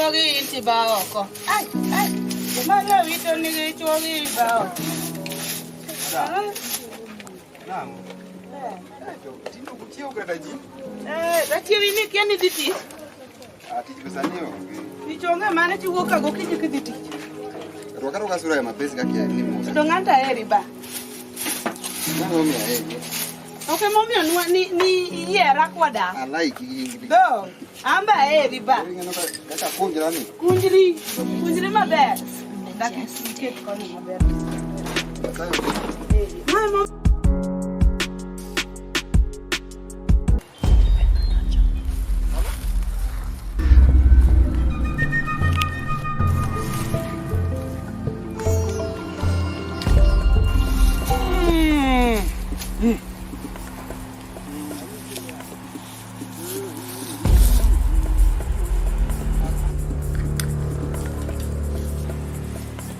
chuogi inti ba oko. Ai, ai. Joma ne owito nigi chuogi ba oko. Nang'o? Tinde ok uchiew kata ji. Eh, dachiewi ni kia ni dhi tich. Ah, tich be sani onge. Tich onge mane tiwuok ka gokinyi kidhi tich. Rwak arwaka sura ya mapesi kaka ni mosa. To ng'ato aheri ba. Mano omiyo aheri. Ok emomiyo ni ni iyiera kwadak. I like gi. Do, an be aheri ba. Ineno kaka kunjra ni. Kunjri, kunjri maber. Dak iket koni maber. Mama.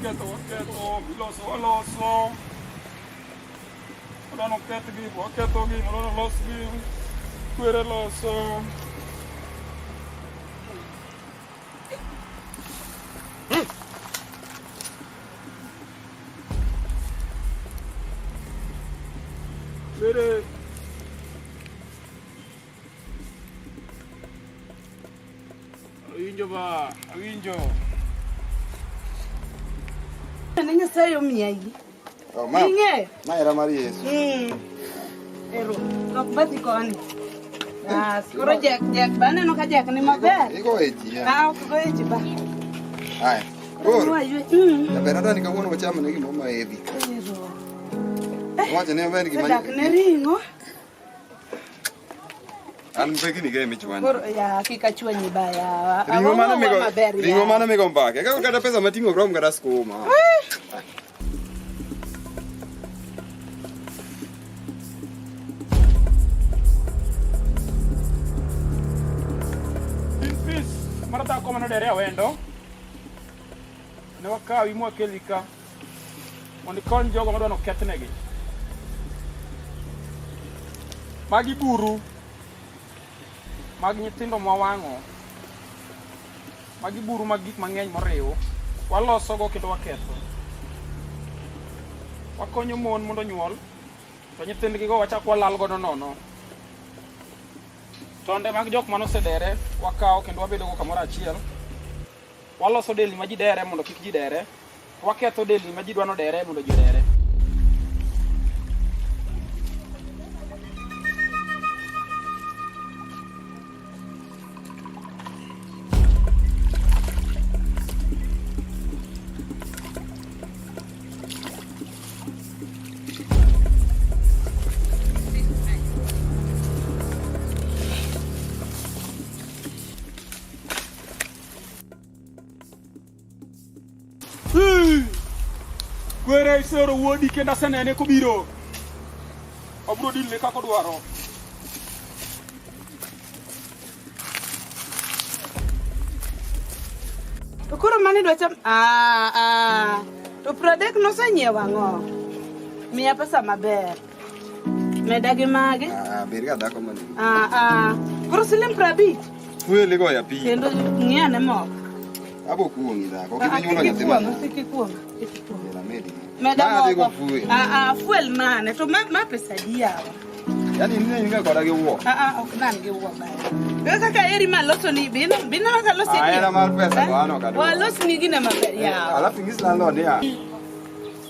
Ketho waketho, iloso waloso. Odwa nokethgi, wakethogi, odwa nolosgi, kwere loso. Kwere. Awinjo ba, awinjo. Ne Nyasaye omiya yi. Oh, ma. Ing'eyo? Ma hera mar Yesu. Ero, lok bathi koni. Bas, koro jek jek ba aneno ka jek ni maber. Igo e ji. Ah, ok go e ji ba. Haya. Koro. Waywe. Jaber adwa ni kawuono wacham ne gimoro ma heavy. Ero. Wacho ne ober gima. Dak ne ring'o. An pekni ga emichwanya. Koro ya kik achwanyi ba yawa. Ring'o mane Awuoyo migo maber ring'o yawa. mane migo mbake. Kaka kata pesa mating'o ok rom kata skuma. In peace mar dhako mane odere awendo. Ne wakawi mwakeli ka mondo ikony jogo madwa nokethnegi. Magi buru mag nyithindo mwawang'o. Magi buru mag gik mang'eny moriw. Walosogo kendo waketho. Wakonyo mon mondo onyuol, to nyithindgigo wachak walal godo nono. Tonde mag jok mane osedere wakawo kendo wabedogo kamoro achiel. Waloso delni ma ji dere mondo kik ji dere. Waketho delni ma ji dwa nodere mondo ji odere. Kwere isero wuodi kendo asenene kobiro. Obiro dilne kaka odwaro. To koro mane idwa cham? Ah, ah. To pradek nosenyiewo ang'o? Miya pesa maber. Meda gi magi. Ah, ber ga dhako mani. Ah, ah. Koro siling 50. Fuel igoya pi. Kendo ng'i ane moko. Abo kuong'i dhako. Ok Ah, ibi nyuolo kik nyathi ma. ikuong'a, kik ikuong'a, kik ikuong'a. Ela medi. Meda Ma adhi go moko. fuel. Ah, ah, fuel mane? To ma, ma pesa adi yawa? Yaani in in ga koda gi wuok. Ah, ah, ok nan gi wuok baya. Kaka kaka eri ma loso ni bin, bin kaka loso Ah, hera mar pesa to an ok adwar. Wa los ni gine maber yawa. Alafu ingis landlord niya.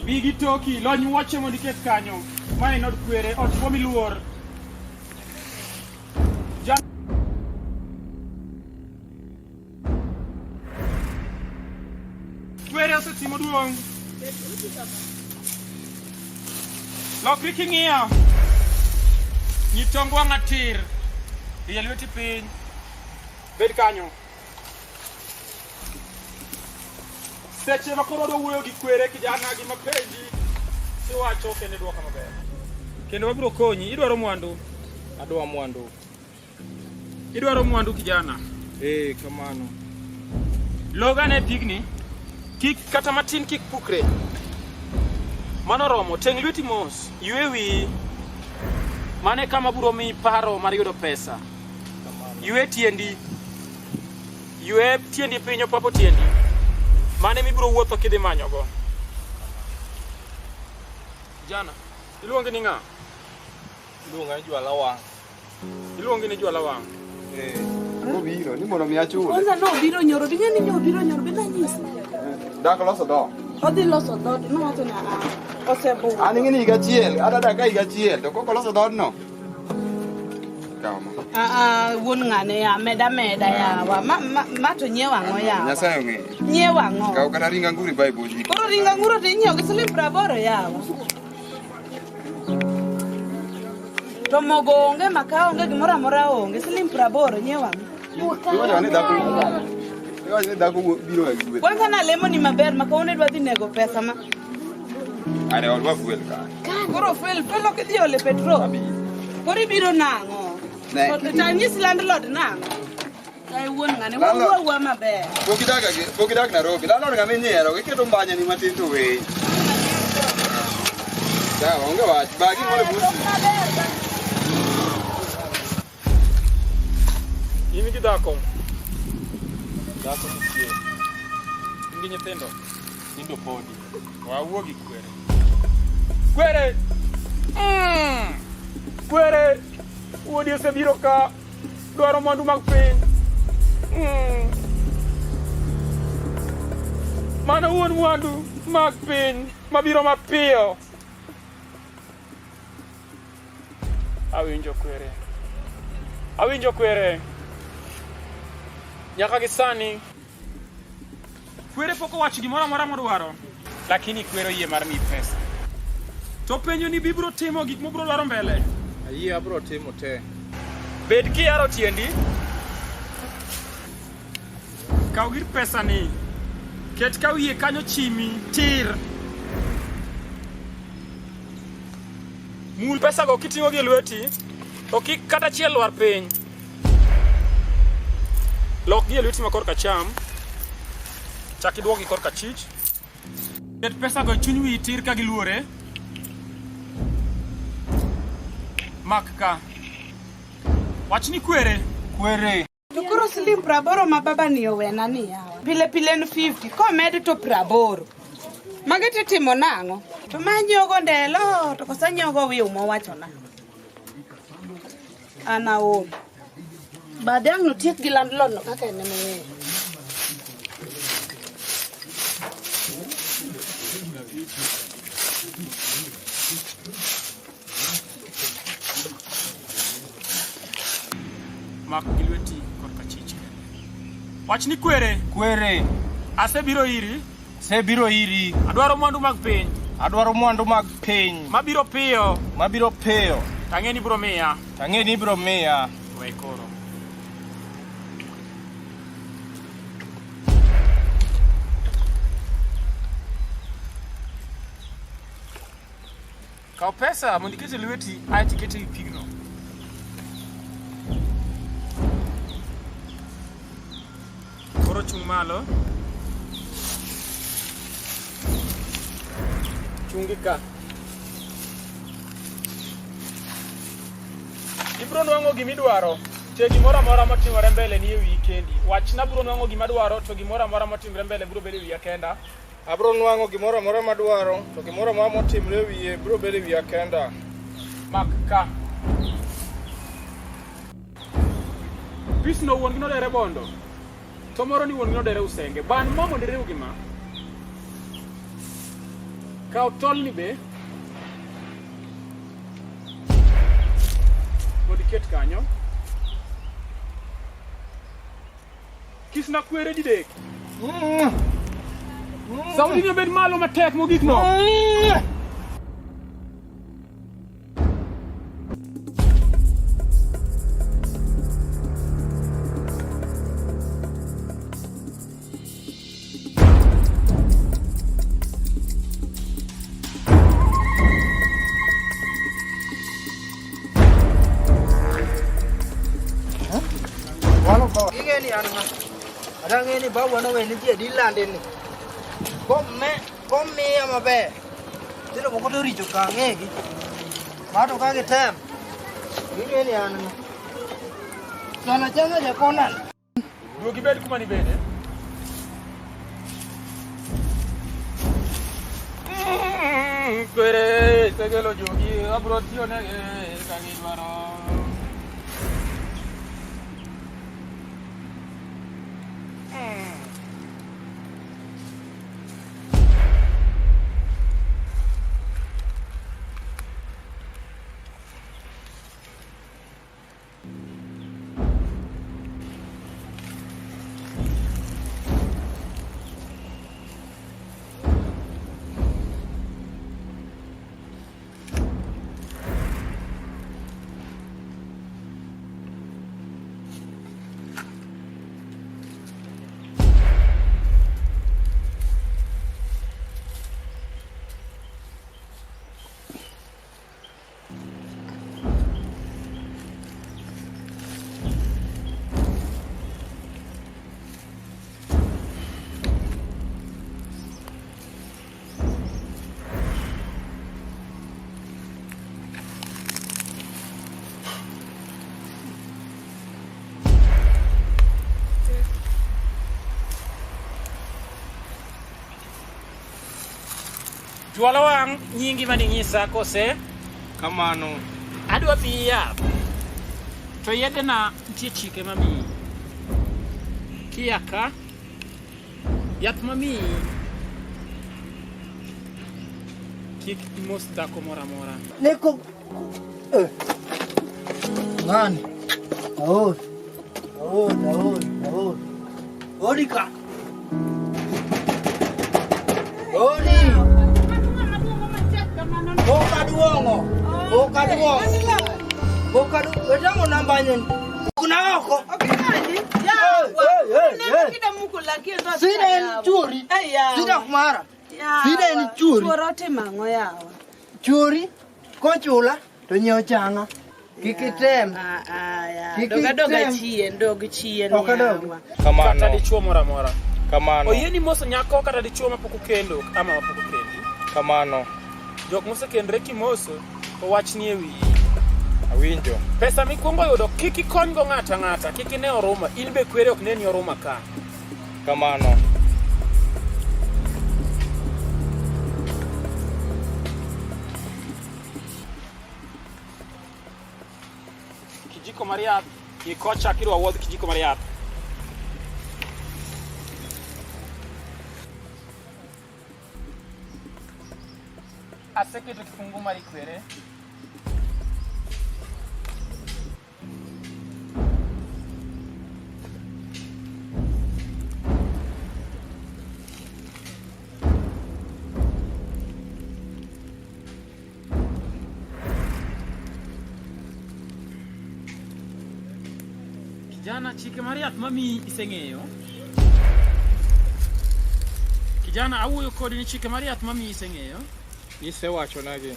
Bi gi toki, lony wuoche mondo iket kanyo. Ma en od kwere, ot momi luor. Kwere osetimo duong'. Lokri king'iyo. Ng'i tong wang'a tir. Rie lweti piny. Bed kanyo. Seche ma koro wadwa wuoyo gi kwere kijana gima penji tiwacho kendo idwoka maber. Kendo wabiro konyi. Idwaro mwandu? Adwa mwandu. Idwaro mwandu kijana? Eh, kamano. Logane pigni. Kik kata matin kik pukre. Mano romo. Teng' lweti mos. Ywe wiyi. Mano e kama biro miyi paro mar yudo pesa. Ywe tiendi. Ywe tiendi piny opapo tiendi. Mane mibiro wuotho kidhi manyogo. Kijana, iluongi ni ng'a? Iluonga ni jwala wang'. Iluongi ni jwala wang'. Eh, Obiro ni mondo mi achule. Kwanza nobiro nyoro, bing'e ni nyobiro nyoro, be nanyisi. Dak loso dhoot. Odhi loso dhoot, nowacho ni ah, osebudho. An ing'e ni higa achiel, adadak ka higa achiel, to kok oloso dhoodno. Kaw ma. Ah, ah, wuon ng'ane ya, meda meda yawa. Ma to nyiewo ang'o yawa? Nyasaye ong'eyo. Nyiewo ang'o? Kaw kata ring anguro iba e buchni. Koro ring anguro to inyiewo gi siling 80 yawa. To mogo onge, makaa onge, gimoro amora onge. Siling 80 nyiewo ang'o? Iwacho ni dhako iwacho ni dhako biro ga gi gweth. Kwanza nalemoni maber ma kawuono idwa dhi nego pesa ma. Are olwa fuel ka. Koro fuel, fuel ok idhi ole petrol. Koro ibiro nang'o? Ne. To anyis landlord nang'o? Kae wuon ng'ane, Landlord. wawuo awuoya maber. Pok idak pok idak Nairobi. Landlord ng'ama inyiero, iketo mbanya ni matin to weyi. Sawa, onge wach. Bagi moro e busi. In gi dhako, Dhako nitie. in gi nyithindo. Nyithindo podi. Wawuo gi kwere. Kwere! Kwere! Wuodi osebiro ka dwaro mwandu mag piny. Mano wuon mwandu mag piny mabiro mapiyo. Awinjo kwere. Awinjo kwere. Nyaka gi sani kwere pok owacho gimoro amora modwaro, lakini kwere oyie mar miyi pesa. To penjo ni bibiro timo gik mobiro dwaro mbele. Ayie abiro timo te. Bed kiyaro tiendi. Kaw gir pesa ni. Ket ka wiye kanyo chimi tir. Mul pesa go kiting'o gi lweti, to kik kata achiel lwar piny. Lok gi e lweti ma korka acham. Chak iduok gi korka achich. Ket pesa go e chuny wiyi tir ka giluore. Mak ka. Wach ni kwere. Kwere. To koro siling 80 ma baba ni owena ni yawa. Pile pile en 50, komed to 80. Magi titimo nang'o? To ma nyiewogo ndelo, to koso anyiewogo wiu mowachona. An aol. Bade ang' notiek gi landlord no kaka en ema ong'eyo. Mak gi lweti korka achich kende. Wach ni kwere. Kwere. Asebiro iri. Asebiro iri. Adwaro mwandu mag piny. Adwaro mwandu mag piny. Mabiro piyo. Mabiro piyo. Tang'e ni ibiro miya. Tang'e ni ibiro miya. We koro. Kaw pesa mondo iket e lweti aeto iket e wi pigno. Koro chung' malo. Chungi ka. Ibiro nwang'o gimidwaro. Te gimoro amora motimore mbele ni e wiyi kendi. Wachna biro nwang'o gima dwaro to gimoro amora motimore mbele biro bedo e wiya kenda. Abiro nwang'o gimoro amora madwaro, to gimoro amora motimre e wiye biro bedo e wiya kenda. Mak ka. Pisno wuon gi nodere bondo. To moro ni wuon gi nodere usenge. Ban ma mondo iriw gi ma. Kaw tolni be. Mondo iket kanyo. Kisna kwere didek. Sauti ni obed malo matek mogik no. Ing'e ni an ng'a? Kata ang'e ni babu nowe ni ji adi lande ni. Komiya maber. Nyithindo moko to richo ka ang'egi. Ma to ka gitem. Ging'e ni an ng'a. Chana chana jakona. Duogi bed kuma nibede. Kwere, isekelo jogi, abro tiyo negi ka gidwaro. Jwala wang' nyingi maning'isa kose? Kamano. Adwa miyi yath. To yedhena nitie chike mamiyi. Kia ka, yath mamiyi kik imos dhako moro amora. Neko eh. Ng'ani. Aol. Aol, aol, aol. Odi ka. Odi. Ok aduong'o. Ok aduong'o. Ok aduong'o. Wetang'o namba nyon. Kuna oko. Sida en chuori. Sida kumara. Sida en chuori. Chuoro otimo ang'o yawa? Chuori kochula to nyiewo changa. Kik item. Ah, ah, ya. Kik Dog adoga item. chien, dog chien Ok adog. yawa. Kata Kamano. dichuo moro amora. Kamano. Oyieni moso nyako kata dichuo mapok okendo ama mapok okendi. Kamano. Jok mosekendre kimoso to wach nie wiyi. Awinjo. Pesa mikwongo yudo kik ikonygo ng'ato ang'ata, kik ine oruma, in be kwere ok neni oruma ka. Kamano. Kijiko mar yath, ikocha kidwa wuodh kijiko mar yath. Aseketo kifungu mar ikwere. Kijana, chike mar yath mamiyi iseng'eyo. Kijana, awuoyo kodi ni chike mar yath mamiyi iseng'eyo. Isewachonagi.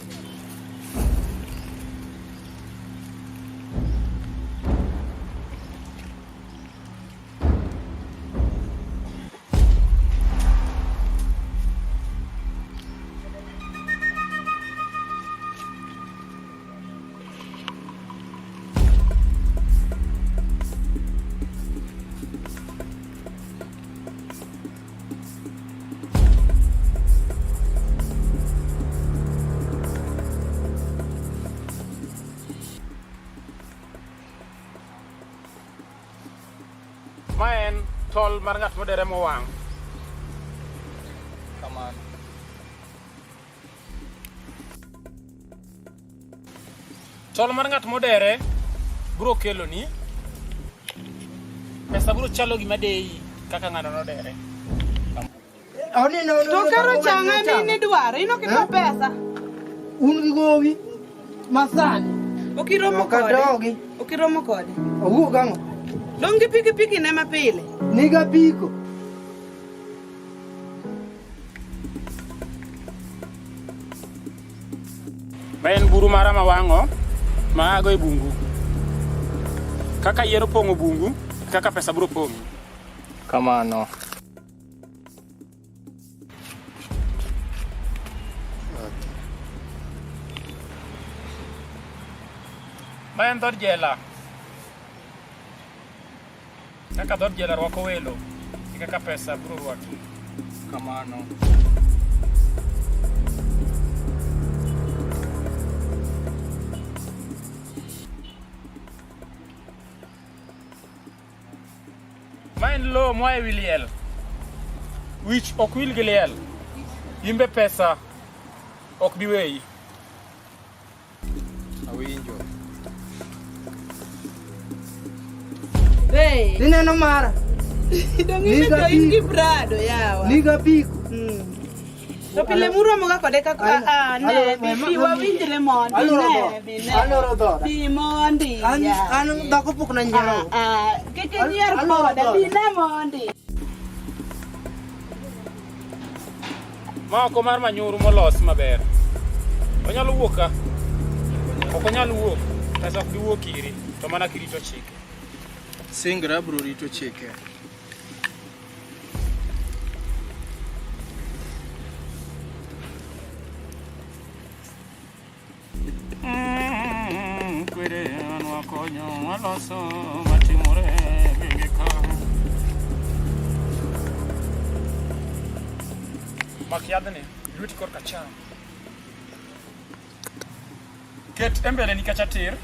Ma en tol mar ng'at modere mowang'. Kamano. Tol mar ng'at modere biro keloni pesa biro chalo gima deyi kaka ng'ano nodere. To koro chang'a mini dwaro, in ok idwa pesa. Un gi gowi masani. Ok iromo Ok kode. adogi. Ok iromo kode. Owuok ang'o? Dong' gi pikipiki ne mapile. Niga piko. Ma en buru mara mawang'o ma ago e bungu. Kaka yien opong'o bungu, e kaka pesa biro pong'i. Kamano. Ma en dhood jela. Kaka dhood jela rwako welo, e kaka pesa biro rwaki. Kamano. Ma en lowo moa e wi liel. Wich ok wil gi liel. Imbe pesa ok bi weyi. Awinjo. Hey. Ineno mara. Dong' in to in gi Prado yawa. Niga piko. To pile muromoga kode kaka ah, ne bi bi wawinjre mondi ne bi ne. Aloro dhoda. Bi mondi. An ya. an dhako pok nanyiero. Ah, ah, kik inyier Aloro koda dhoda. bi ne mondi. Ma oko mar manyuru molos maber. Onyalo wuok ka? Ok onyal wuok. Pesa ok bi wuok iri, to mana kirito chike. Singra abiro rito chike. Kwere an wakonyo waloso matimore gwenge ka. Mak yadhni, lweti korka cham. Ket e mbeleni kacha tir.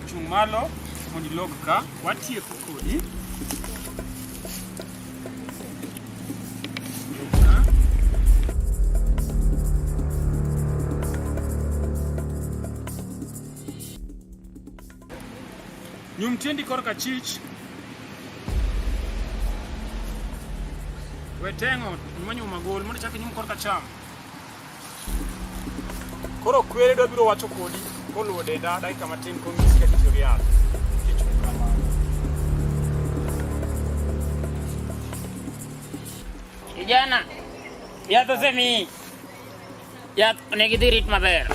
Chung' malo mondo ilog ka. Watieko kodi. Log ka. Nyum tiendi korka achich. We teng'o nyuma magol mondo ichak inyum korka acham. Koro kwere dwa biro wacho kodi koluwo denda dakika matin kong'isi kaka itiyo gi yath. Kichung' kamano. Kijana, yath osemiyi. Yath onego idhi rit maber.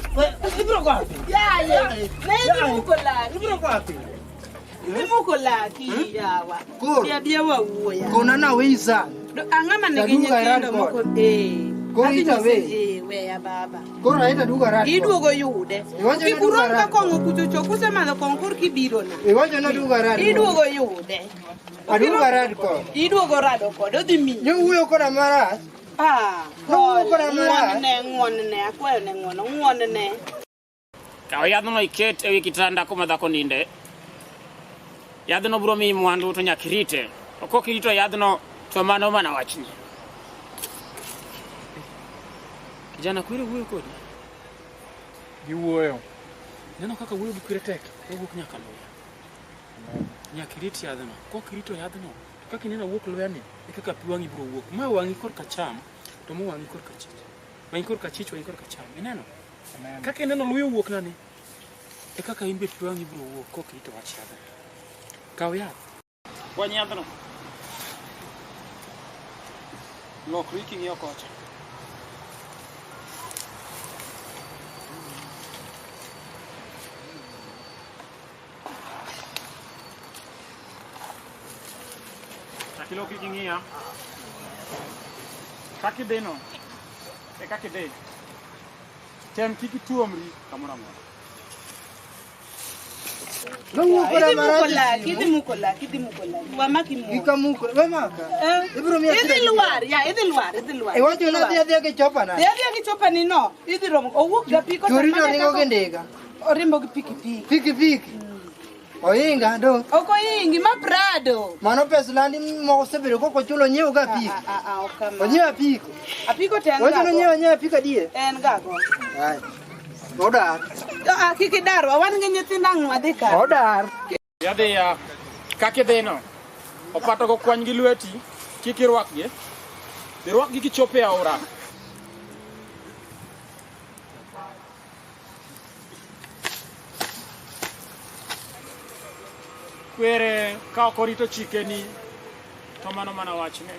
Ibiro go api. Yaye, ne idhi muko laki. Ibiro go api. Idhi muko laki yawa. Koro. Bi abiya wawuoya. Kona na weyi sana. Ang'ama nigi Taduga nyithindo rad moko kod. eh. Koro Adhi ita nyise, we. eh, weya baba. Koro aita duga rad. kod. Iduogo yude. Iwacho ni Kik urom duga ka rad kong'o kuchocho kusemadho kong'o koro kibirona. Iwacho na duga rad. kod. Iduogo yude. Aduga rad kod. Iduogo rado kode odhi miyi. Nyowuoyo koda marach. Ah, Nowuoyo koda marach. ng'uon ne, ng'uon ne, akwayo ne ng'uono, ng'uon ne. Kaw yadhno iket ewi kitanda kuma dhako ninde. Yadhno biro miyi mwandu to nyaka irite. To kok irito yadhno to mano mana wachni. Kijana kwere wuoyo kodi. Giwuoyo. Neno kaka wuoyo gi kwere tek, owuok nyaka luya. Nyaka irit yadhno. Kok irito yadhno, to kaka ineno wuok luya ni, e kaka pi wang'i biro wuok. Ma wang'i korka cham, to ma wang'i korka chich. Wang'i korka chich, wang'i korka cham. Ineno? Kaka ineno luya owuok nani, e kaka in be pi wang'i biro wuok kok irito wach yadhno. Kaw yath. Kwany yadhno. Lokri king'iyo kocha. Chak ilokri king'iya. Kaka idhino, e kaka idhi. Tem kik ituomri kamoro amora. Nowuoyo koda Idhi muko marach. laki, idhi muko laki, idhi muko laki. Wamaki muo. Gikamuko. We maka. Eh, Ibiro miya Idhi lwar, ya, idhi lwar, idhi lwar. Iwacho na dhi adhiya gi chopa na. Dhi adhiya gi chopa ni no, idhi romo. Owuok ga piko Chori to ringo gi ndiga. Orimbo gi pikipiki. Piki piki. Oinga do. Ok oingi, ma Prado. Mano pes landi moko osebedo kok ochulo nyiewo ga apiko. Ah, ah, ah, ok kamano. Onyiewo apiko. Apiko to en Wacho gago. nonyiewo anyiewa apiko adier. En gago. Ai. Odar. Ah, kik idarwa, wan gi nyithindo ang' wadhi ka. Odar. Yadhiya, kaka idhino, opatogo kwany gi lweti, kik irwakgi. Irwakgi kichopo e aora. Kwere ka ok orito chikeni, to mano mana wachne.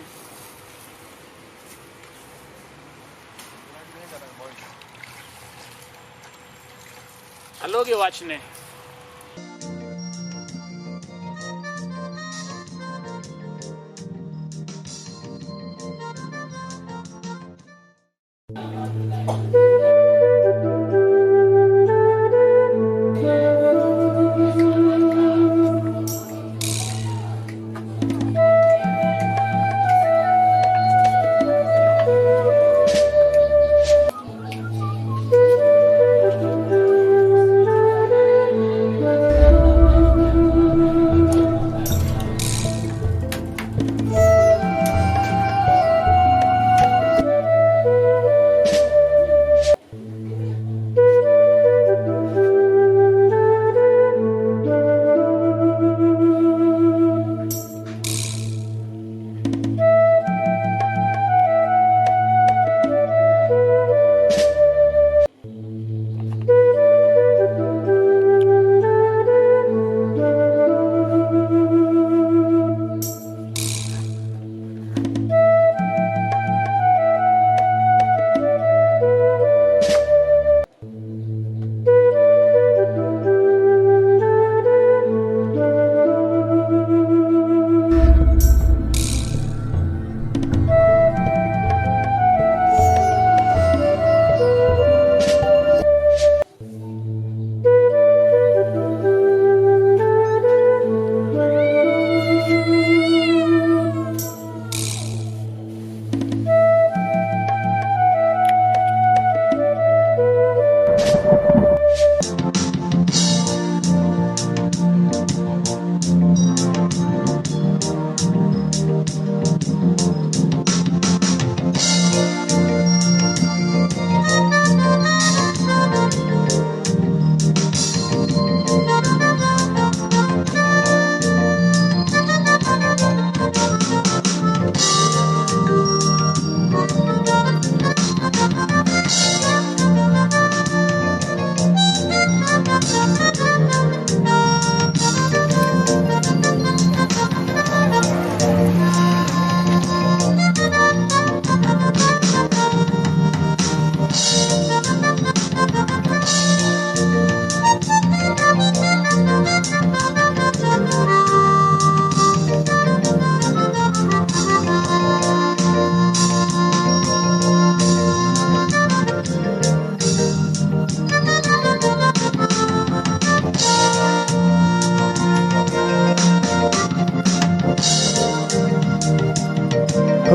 Alogi wachne.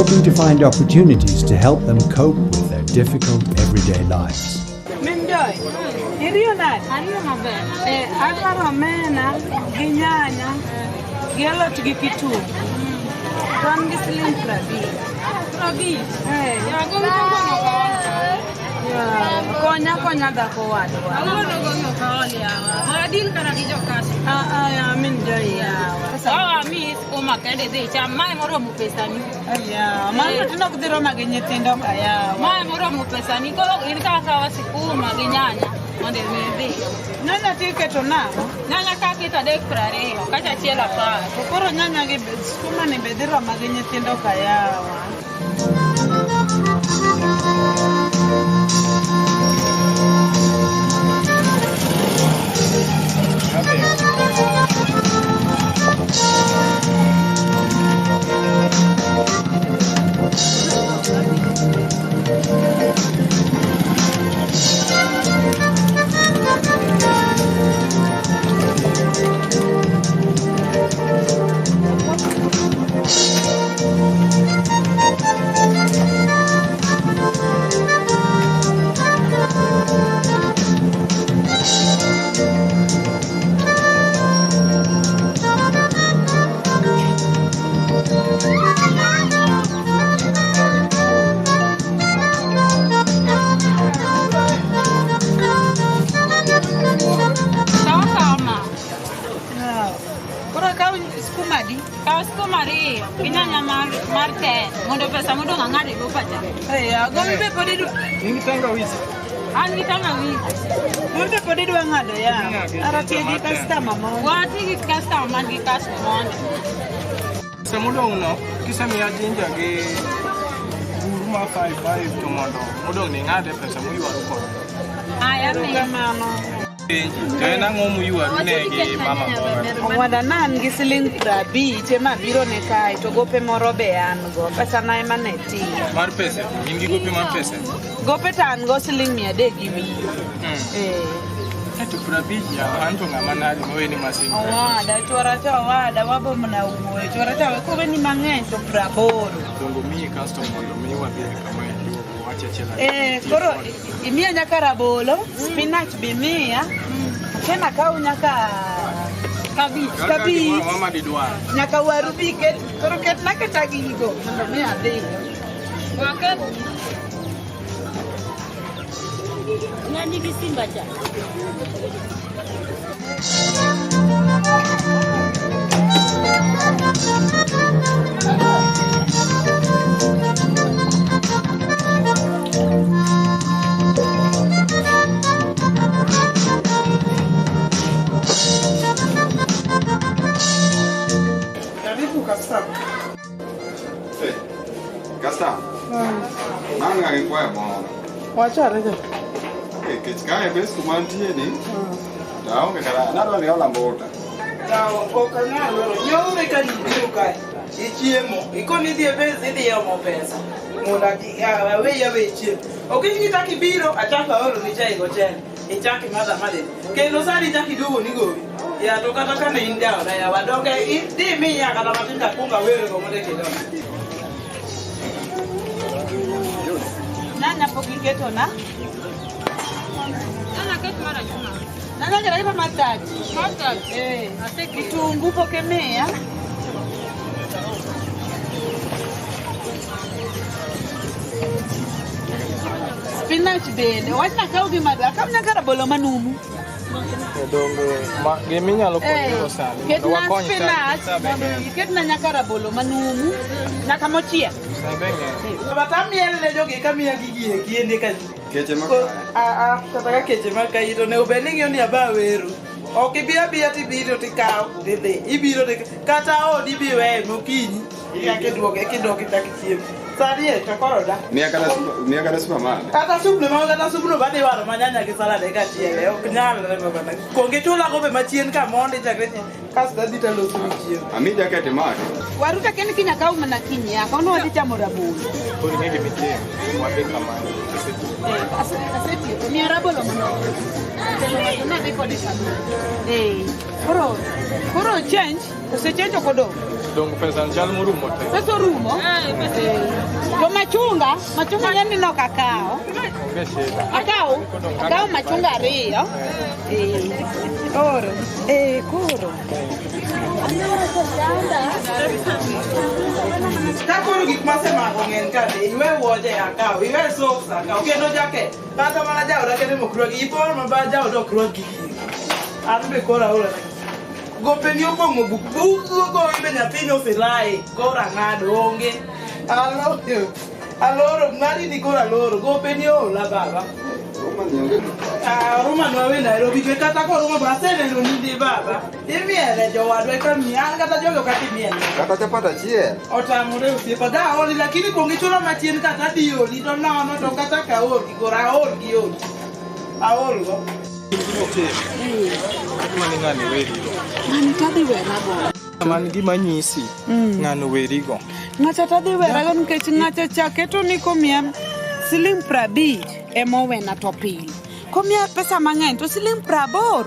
hoping to find opportunities to help them cope with their difficult everyday lives. Min Joy, iriyo nade? Ariyo maber. Eh, adwaro omena gi nyanya gi alot gi kitungu. To an gi siling 50. 50. Eh. Ya, gowi to gweng' ok ool. Ya, konya konya dhako wadwa. Awuono gweng' ok ool yawa. Wadil kata gi jokasi. Ah, ah, ya, min Joy yawa. Sawa miyi skuma kende idhi icham. Mae moromo pesani. Ya, mano to nok dhi roma gi nyithindo ka yawa. Mae moromo pesani. Koro in ka kawa sikuma gi nyanya mondo idhi. Nyanya tiketo nang'o? Nyanya ka keto 3 20, kacha achiel 10. To koro nyanya gi skuma ni be dhi roma gi nyithindo ka yawa. Sawa kama. Koro akaw skuma di? Kaw skuma 2 gi nyanya mar 10 mondo pesa modong' ang'ade go pacha. Eh, gowi be pod idwa. In gi tangawizi? An gi tangawizi. Gowi be pod idwa ng'ado ya. Ara tiyo gi customer mondo. Wati gi customer man gi cash mondo. Pesa modong' no, kisemiya ginger gi buru mar 5 to mondo modong' ni ing'ade pesa muywaru kode. Aya mi. Kamano. To en ang'o muywaru ne gi mama mboga? Owada na an gi siling 50 ema biro ne kae to gope moro be an go. Pesa na ema ne tin. Mar pesa? In gi gope mar pesa? Gope to an go siling 300 gi wiye. Eh. To 50 ya an to ng'ama nade moweni ma siling 50? Owada, chuora cha owada, wabo mana wuoyo. Chuora cha kowe ni mang'eny to 80. Dongo miyi kasto mondo mi wabed kama endi wach achiel. Eh, koro imiya nyaka rabolo, spinach be miya. Tena akaw nyaka kabich. Kabich. Mama didwar. Nyaka waru bi ket, koro ketna keta gigo mondo mi adhi. Waket. Ng'ani gi simba cha. Karibu kabisa. Eh, Kasta. Mano ng'agi kwayo moro. Wachare ja. Eh, kech kae bes kuma antie ni. To aonge kata nadwa ni hola mbuta. Yawa, ok anyal wero. Nyoro ka ibiro kae. Ichiemo. Ikoni idhi e base idhi omo pesa. Mondo aweyi awe chiemo. Okinyi chak ibiro achako aoro ni chai gochele. Ichak imadho amadha. Kendo sani ichak iduogo ni gowi. Ya to kata kane in jaoda yawa donge idhi miya kata matin takuongo awere go mondo eka idonji. Nyanya pok iketo na? Nyanya ket mar achuma. Nyanya kata iketo mar 30. Mar 30. Eh, kitungu pok imiya. Spinach bende, wachna akaw gi madwa, akaw nyaka rabolo manumu. Dongo ma giminyalo konyigo sani. Mondo Ketna wakony spinach, mondo iketna nyaka rabolo manumu, nyaka mochiek. But amiel ne jogi kamiya gigi e kinde ka Keche ma Ah, ah, kata ka keche ma kayi to onego bed ni ing'iyo ni aba wero. Ok ibi abiya tibiro tikawo tidhi. Ibiro kata odi bi weyo mokinyi. Ichak iduoke kidok ichak ichiemo. Sani e to koro da. Miya kata superman. Kata supno ma kata supno badhi waro ma nyanya gi salad e kachiel e ok nyalre babana. Kuong ichula gope machien ka mondi chakre chien kasto adhi taloso ni chiemo. Ami jaket imaki. Waru to kendo kiny akaw mana kiny ya, kawuono wadhi chamo rabolo. Koro ing'e gima itimo, wadhi kama. Eh, asetieko, miya rabolo mondo. Telo nadhi kode kama. Eh, koro change, osechange ok odong'? Dong pesa chal morumo te. Pesa orumo? To machunga, machunga yani nok akawo. Onge shida. Akawo, akawo machunga ariyo. Eh, Koro, eh, koro. Ka koro gik masemako ng'eny ka be iwe wuoche akaw, iwe socks akaw, kendo jacket. Kata mana jaoda kende mok rwaki, ipor ma ba jaoda ok rwak gigi. An be koro aol Gopeni opong'o buk, buk gowi be nyathini oselaye, koro ang'ado onge. Aloro, aloro, mari ni koro aloro, gopeni oola baba. Ah, Ruma nwawe Nairobi be kata koruma be aseneno nindi baba. Imiele jowadwa eka miyi, an kata jogi ok adhi miele. Kata chapat achiel. Otamore osiepa, da oli lakini kuong ichula machien kata adhi oli to nono to kata ka aol gi koro aol gi oli. Aol go. Ng'ani tadhi werago. Man gima nyisi ng'ano werigo. Ng'acha tadhi werago nikech ng'acha cha keto ni komiya siling 50 ema owena to pile. Komiya pesa mang'eny to siling 80.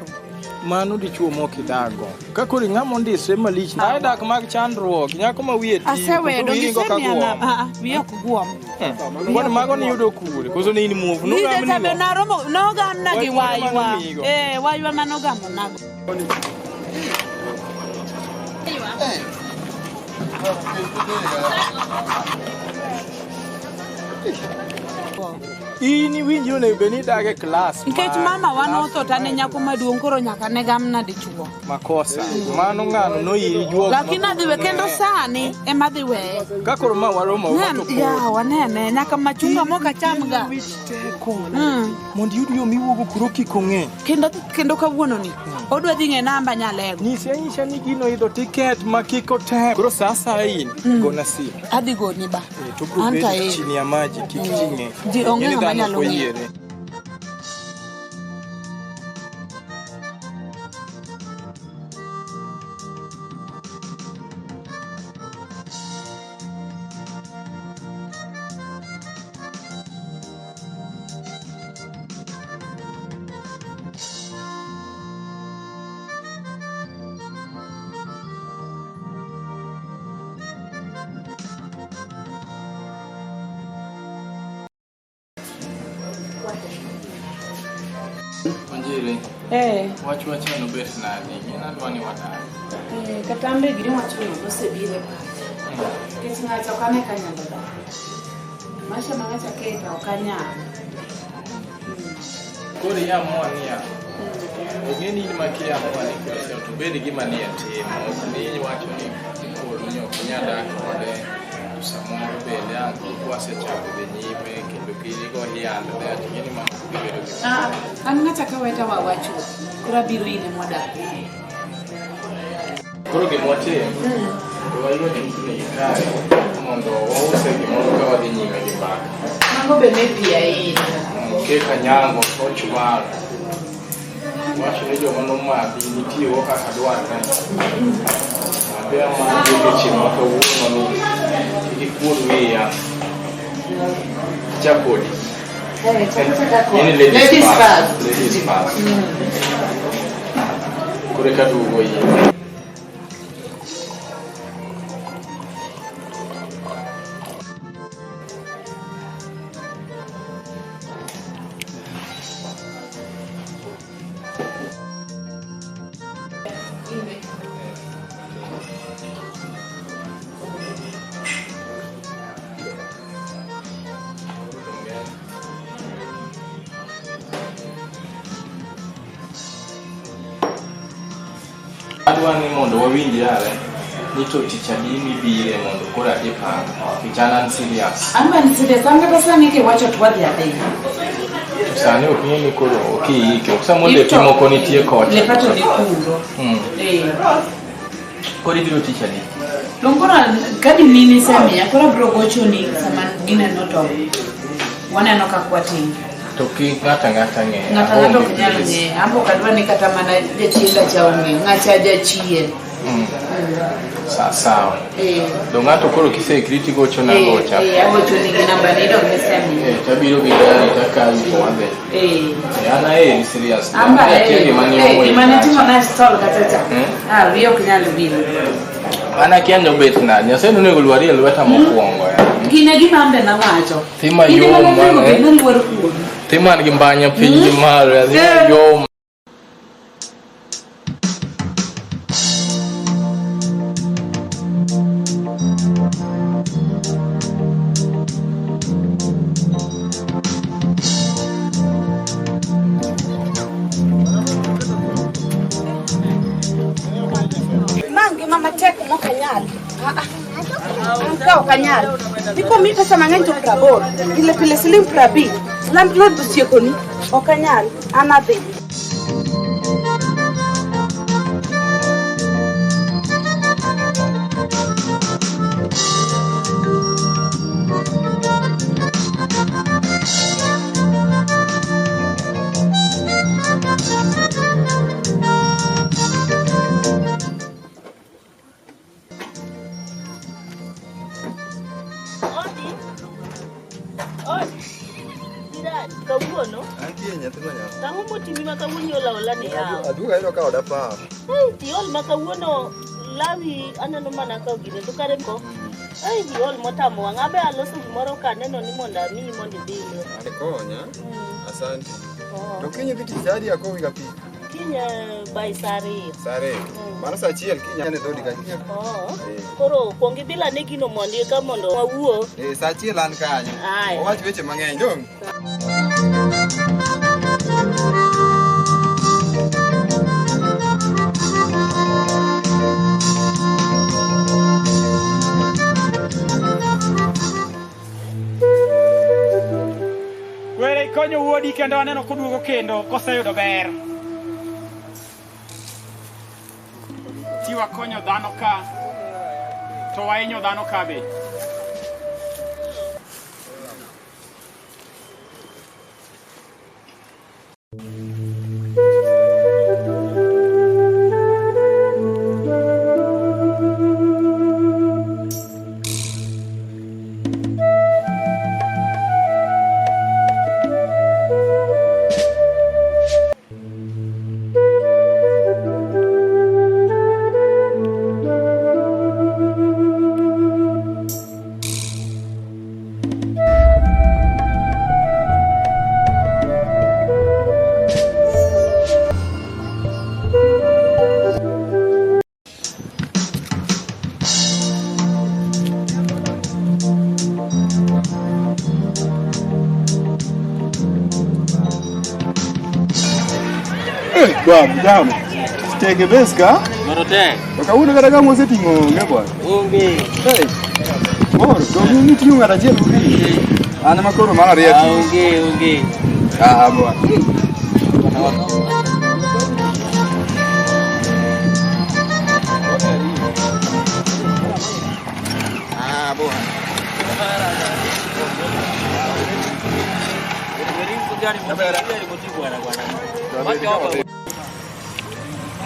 Mano dichuo mok idago. Ka koro ing'ama ondisre malich, ae dak mag chandruok, nyako ma wiye ti, Asewedo koso wiyi ringo ka gisemiya guom. na, ah, ah, wiya ok guom. Kwani mago niyudo kure? Koso ne in muofu? Nije Nogamnigo? tabe naromo nogamna gi Wach mane waywa. manomigo? Eh, waywa manogamo nago. In iwinji onego bed ni idak e klas Nikech mama wa notho to an e nyako maduong' koro nyaka ne gamna dichuo. makosa. Mano ng'ano noyiri juok. Lakini adhi we kendo sani ema adhi weye. Ka koro ma waromo Nen, to koro yawa nene nyaka machunga mok achamga. Mondo iyud yo miwuogo kuro kik ong'e. Kendo kendo kawuono ni odwa dhi ng'e namba nyalego. Nyise anyisa ni gino idho tiket ma kik otem. Koro sa asaya in gona simu. Adhi goni ba. To biro An bedo to aeri. chini ya maji kik ji ng'e. Ji onge Ing'e ni ng'ama dhano nyalo ok ng'eyo. oyiere. Wanjiri. Eh. Wach wachano bet nade? Ing'e nadwa ni wadak. Eh, kata an be gima wachono nosebiro e pacha. Nikech ng'acha ok ane ka nyalo dak. Maisha ma ng'acha keta ok anyal. Koro iamua niya, ong'e ni in ma kiamua ni koro to bed gima ni e timo, ok ni iwacho ni koro ni ok inyal dak kode, to samoro bende ang' kwasechako dhi nyime kendo kirigo hiandne, ting'e ni mano ok dhi bedo gima. Ah, an ng'acha ka weta wawacho, koro abiro ine mwadak. Koro gima watim, to waywa chupni kae mondo wause gimoro ka wadhi nyime gi mbaka. Mago be ne pi ahinya. Kek anyango to chwal. Wacho ni joma nomadhi nitiyogo kaka dwarre. Apeya mar wuok e chieng' ma kawuono ni kik ikuod wiya. Achak kodi. In ladies Ladies first. first. Ladies first. Koro eka duogo yie. Adwa ni mondo wawinj yare ni to tich adi mibire mondo koro adhi pang nikech an an serious. An be an serious, an kata sani kiwacho to wadhi adhiya. To sani ok ing'e ni koro ok iike. Ok samoro lepi moko nitie kocha. Lepa to ni kuro. Eh. Koro ibiro tich adi? To koro ka dinini isemiya, koro abiro gochoni sama gineno to waneno kaka watimo. To kik ng'ato ang'ata ng'e. Ng'ato ang'ata ok nyal ng'eyo. An be ok adwa ni kata mana jachienda cha ong'e. Ng'acha jachien. Sawa. Eh. Do ng'ato koro kiseikri tigochona Eh, gocha. eh, agochoni gi namba ni dong isemiya. Eh, tabiro gi gari takawi to wadhi. Eh. Eh, an aheri serious. Amba Akia eh, gima ni eh, omoyi gima nitimo kacha. na stall kata cha. Hmm? Ah, wiya ok nyal wil. An akia ni obet nade. Nyasaye nonego lwarie lweta mokwongo. Gine gima ambe nawacho. Thi mayom In ema nonego man, bed eh? ni luor kuomi. Thi man gi mbanya piny gi malo, nyathi mayom. Ma ngima matek mok anyal. Ah, ah. An ka ok anyal. Dipo mi pesa mang'eny to 80. Pile pile siling 50. Landlord osiekoni. Ok anyal. An adhi. Kawuono Antie nyathi ma nyako. tang'o motimi ma kawuono iol aola ni yawa Aduogo ayudo ka oda par. Ei, tiol ma kawuono lawi aneno mana ka gine to kare ko ei iol motamo wang' abe aloso gimoro ka aneno ni mondo amiyi mondo idhi ilo Ikonya. Asante. Oh. To kiny idhi tich sa adi akowi ga pii? Kiny by sa ariyo. Sa ariyo. Mano sa achiel kiny an e dhodi kanyo. Oh. Koro kuong ibil ane gino mondi eka mondo wawuo. Eh, sa achiel an kanyo. Aya. Wawach weche mang'eny dong'. Were ikonyo wuodi kendo aneno koduogo kendo koseyudo ber. Ti wakonyo dhano ka to wahinyo dhano ka be. Eh, bwana, jambo. Tege beska. Moro tek. To kawuono kata ka moseting'o onge bwana. Onge. Hey. Moro, to un iting'o ng'ato achiel gokinyi. An ema koro mar ariyo. Ah, onge, onge. Ah, bwana. Ah, bwana.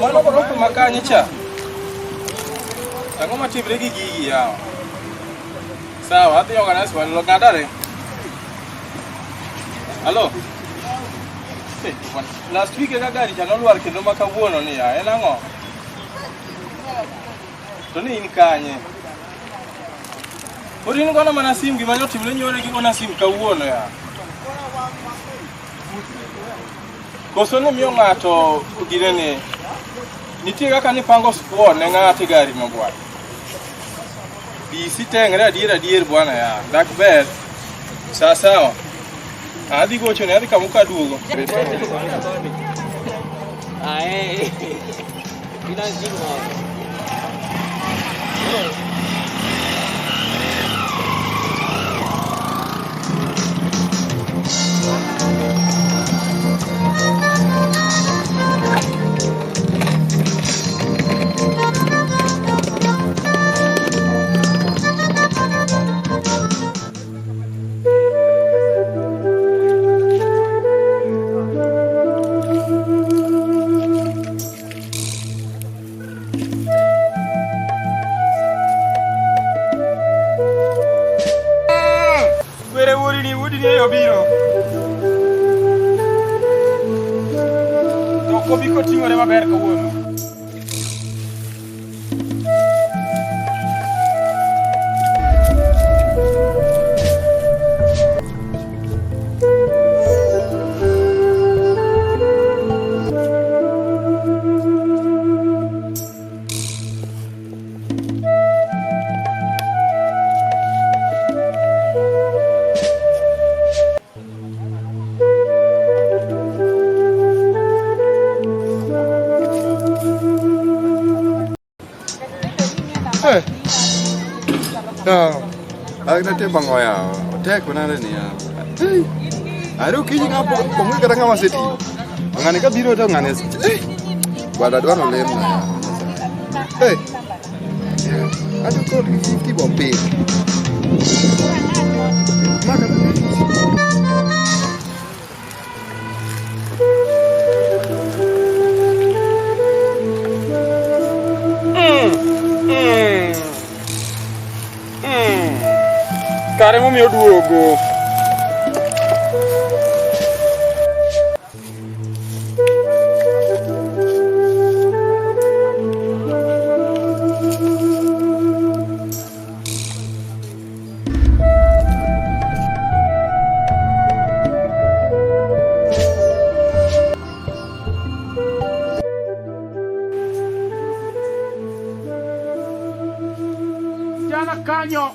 Mano koro ma kanye cha? Ang'o matimre gi gigi yawa? Sawa, adhi organize wan lo gadare. Alo. Eh, Last week eka gari cha nolwar kendo ma kawuono ni ya, en ang'o? To ni in kanye? Pod in gona mana sim gima nyotimre nyoro gigona sim kawuono ya. Koso ni miyo ng'ato ginene nitie kaka nipango squad ne ng'ato e gari no bwana. Bisi tengre adier adier bwana ya. Dak ber. Sawa sawa. Adhi gocho ne adhi kamuka aduogo. Ae. Were wuodini wuodini e obiro. To ok obi koting'ore maber kawuono. Ang natimo ang'o yawa? Otek manade ni yawa. Hey. Are okinyi ng'a pong'e kata ng'ama osetiyo. Ng'ani kabiro to ng'ani eh. Bwana dwaro lemna yawa. Hey. Adwa kod 50 bompir. Kare momiyo duogo. Jana kanyo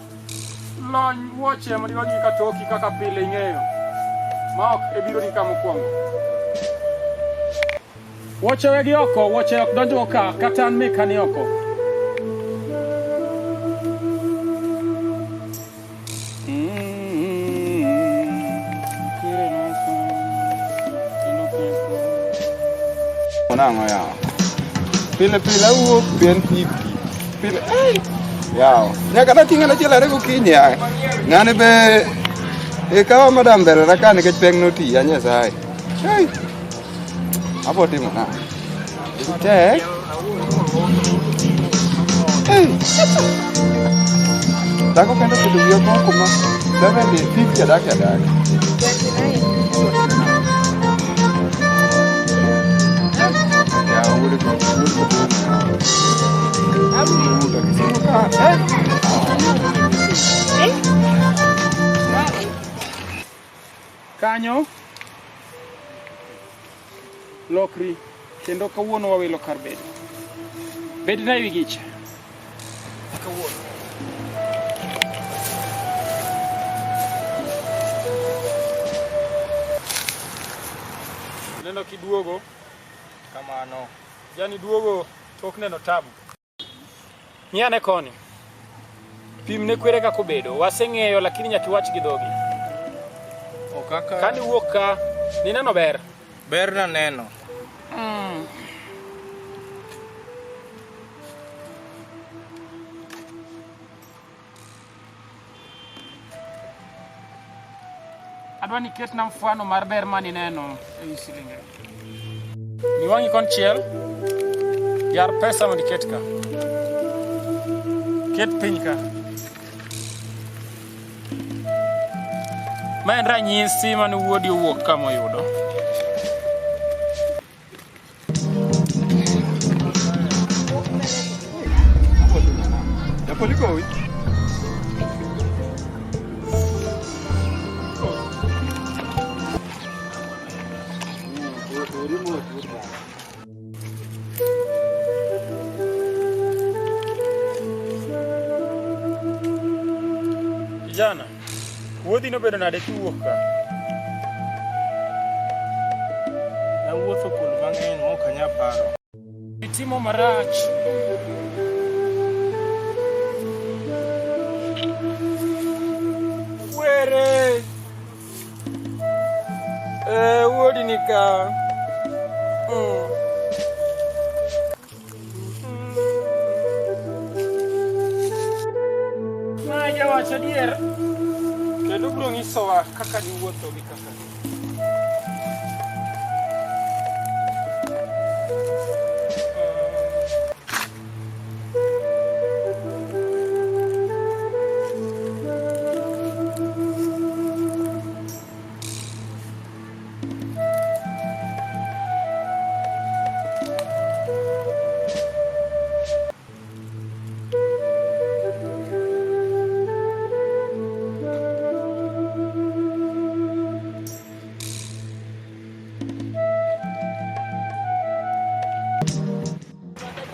lony wuoche mondo iwagi ka toki kaka pile ing'eyo ma ok ebiro ni ka mokwongo. Wuoche wegi oko, wuoche ok donjgo ka, kata an meka ni oko. Nang'o yawa? Pile pile awuok pien 50. Pile eh yawa. Nyaka nating' achiel are gokinyi yawa. Ng'ani be ikawa madam mbele na ka nikech peng noti ya Nyasaye. Hey. Abo timo nang'o? Tek. Hey. Dhako kendo oketo wiya moko ma 70 50 adak adak. Yawa wuod ko wuod ko Kisumu ka eh. Kanyo lokri kendo kawuono wawilo kar bedo. Bedna ewi gicha. Kawuono. Neno kiduogo kamano. Yani duogo tok neno tabu. Ng'iyane koni. Pim ne kwere kaka obedo. Waseng'eyo lakini nyaka iwach gi dhogi. Kaka Kane iwuok ka, nineno ber? Ber naneno. Adwa ni ketna mfano mar ber ma nineno e wi silinge. Mi wang'i konchiel, yar pesa mondo iket ka. Ket piny ka. Ma en ranyisi mane wuodi owuok ka moyudo. Japoli gowi. Kijana, wuodhi nobedo nade kiwuok ka? Nawuotho kuonde mang'eny ma ok anyal paro. Itimo marach. Were. Eh, wuodi ni ka. Ma jawach adier. Kendo biro nyisowa kaka giwuotho gi kaka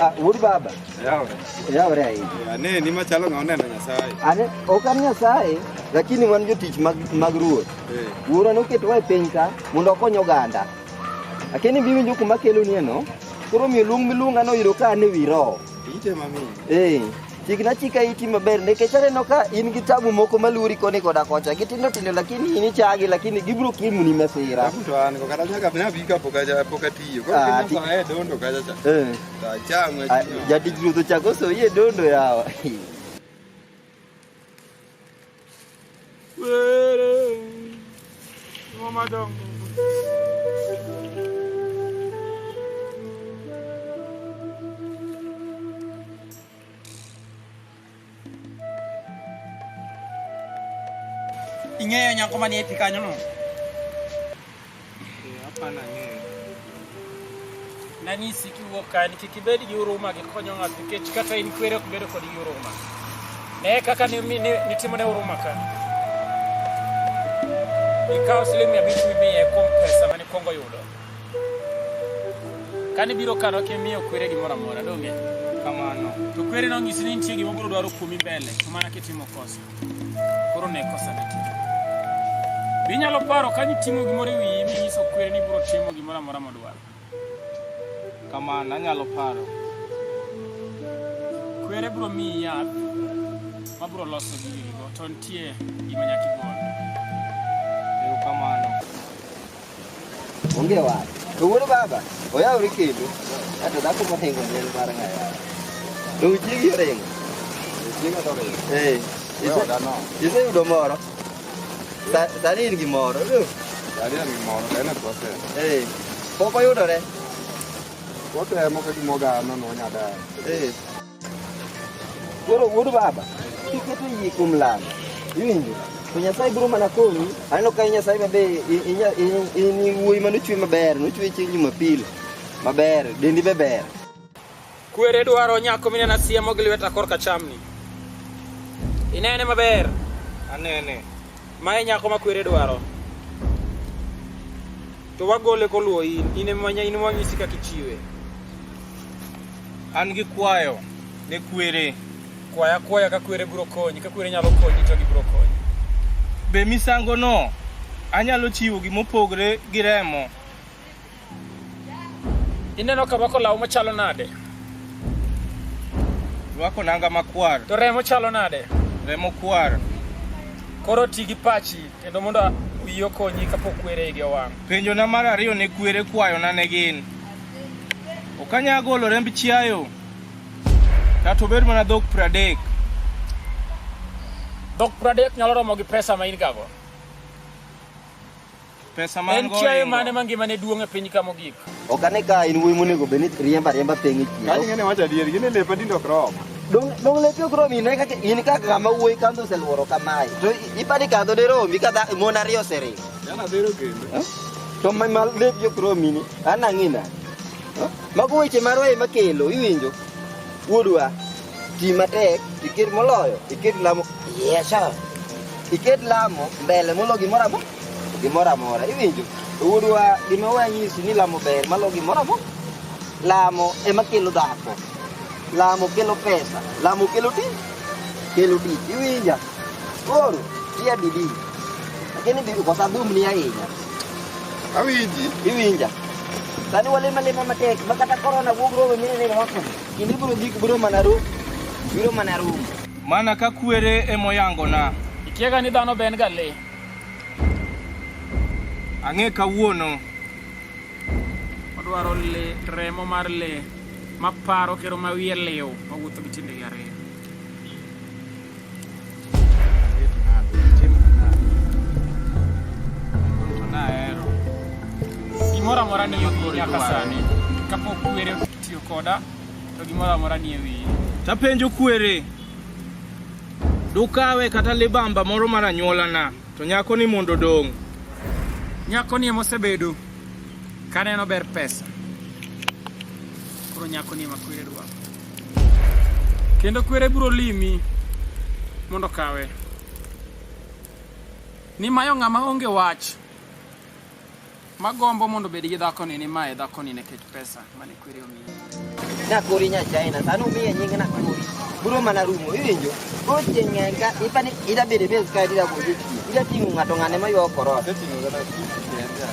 Ah, wuod baba. Yawre. Yawre ahinya. Aneni machalo ng'ama oneno Nyasaye. Ane, ok an Nyasaye, lakini wan jotich mag, mag ruoth. Wuora noketowa e piny ka mondo okony oganda. Lakini biwinjo kuma kelonieno, koro omiyo luong miluonga noyudo ka an e wi roho. Ite mami. Eh. Chikna chika iti maber nikech aneno ka in gi tabu moko maluori koni koda kocha. Gitindo tindo lakini in ichagi lakini gibiro keloni masira. Tabu to an go kata nyaka nabi ka pok aja pok atiyo. Koro Ah, kendo ti- sa e dondo kacha cha. Eh. To acham Ah, achiewo. Jatich ruoth ochako soyi e dondo yawa. Were. Madongo. Ing'eyo nyako manie pi kanyo no? Hapana ang'eyo. Nanyisi kiwuok ka ni kik ibed gi huruma gi konyo ng'ato nikech kata in kwere ok bedo kod gi huruma. Ne kaka nitimo ne huruma ka. Ikawo siling 500 mimiye kuom pesa mane ikwongo yudo. Kane ibiro ka nok imiyo kwere gimoro amora, donge? Kamano. To kwere nonyisi ni nitie gima obiro dwaro kuomi mbele, to mana kitimo kosa. Koro ne kosa mitimo. Be inyalo paro ka niting'o gimoro e wiyi minyiso kwere ni ibiro timo gimoro amora modwaro? Kamano, anyalo paro. Kwere biro miyi yath mabiro loso gigigo, to nitie gima nyaka igol. Erokamano. Onge wach. To wuod baba, oyawre kendo. Ato dhako mohingo ni en mar ng'a yawa. To chiegi oringo. Chiega to oringo. Eh. Weoda no. Iseyudo moro? Sani in gi moro. Sani an gi moro, en e process. Eh. Pok oyudore. Watemo ka gima ogano no nyadayo. Eh. Koro wuod baba, kiketo yie kuom lamo, iwinjo? To Nyasaye biro mana konyi. Aneno ka in Nyasaye maber, in wuoyi manochwe maber, nochwe chieng' Jumapil maber, dendi be ber. Kwere dwaro nyako mineno asiemo gi lweta korka chamni. Inene maber? Anene. Mae nyako ma kwere dwaro. To wagole koluwo in, in ema in ema wanyisi kaka ichiwe. An gi kwayo ne kwere. Kwaya akwaya ka kwere biro konyi, ka kwere nyalo konyi to gibiro konyi. Be misango no anyalo chiwo gimopogre gi remo? Ineno ka rwako law machalo nade? Rwako nanga makwar. To remo chalo nade? Remo kwar. Koro ti gi pachi kendo mondo wiyi okonyi kapok kwere igi owang'. Penjona mar ariyo ne kwere kwayona ne gin. Ok anyal golo remb chiayo kata obed mana dhok 30. Dhok 30 nyalo romo gi pesa ma in gago. Pesa ma an En go chiayo oringo. mane ma ngimane duong' e piny ka mogik? Ok ane ka in wuoyi monego bed ni riembo ariemba peng' e Kanyo chiro. ing'e ni wacho adier, gin e lepa tinde ok rom. Dong lepi ok romi ne kaka in kaka ng'ama wuoyi kandho oseluoro kamae. To ipani kandho de romi ka mon ariyo oseringo. Jana dhero kendo. To ma lepi ok romi ni, an ang'i nade? Mago weche marwa ema kelo, iwinjo? Wuodwa, ti matek, iket moloyo, iket lamo. Yes, sir. Iket lamo mbele molo gimoro amora. Gimoro amora, iwinjo? Wuodwa, gima wanyisi ni lamo ber malo gimoro amora. Lamo ema kelo dhako. Lamo kelo pesa. Lamo kelo tich. Kelo tich. Iwinja? Koro, tia bidii. Lakini bi kosa dhumni ahinya. Awinji. Iwinja? Sani walemo alema matek ma kata korona wuog romo minene rwako. Kinde biro gik biro mana ru. Biro mana rumo. Mana ka kwere emoyangona. Ikiaga ni dhano be en ga lee. Ang'e kawuono. Odwaro le, remo mar lee maparo kendo ma wiye liw mawuotho gi tiendegi ariyo. Gimoro amora ni e wiyi nyaka sani. Kapok kwere otiyo koda, to gimoro amora ni e wiyi. Tapenjo kwere. Dukawe kata libamba moro mar anyuolana to nyako ni mondo odong'. Nyako ni ema osebedo kaneno ber pesa. Koro nyako ni ema kwere dwaro. Kendo kwere biro limi mondo okawe. Nimayo ng'ama onge wach magombo mondo obed gi dhakoni ni mae dhakoni nikech pesa mane kwere omiyi. Nakori nya China, sani umiye nying Nakori. Biro mana rumo, iwinjo? Koro chieng' ng'eny ka ipani ida bedo e base kae ida gojo chieng'. Ida ting'o ng'ato ng'ane maywago korona. Aseting'o kata kende.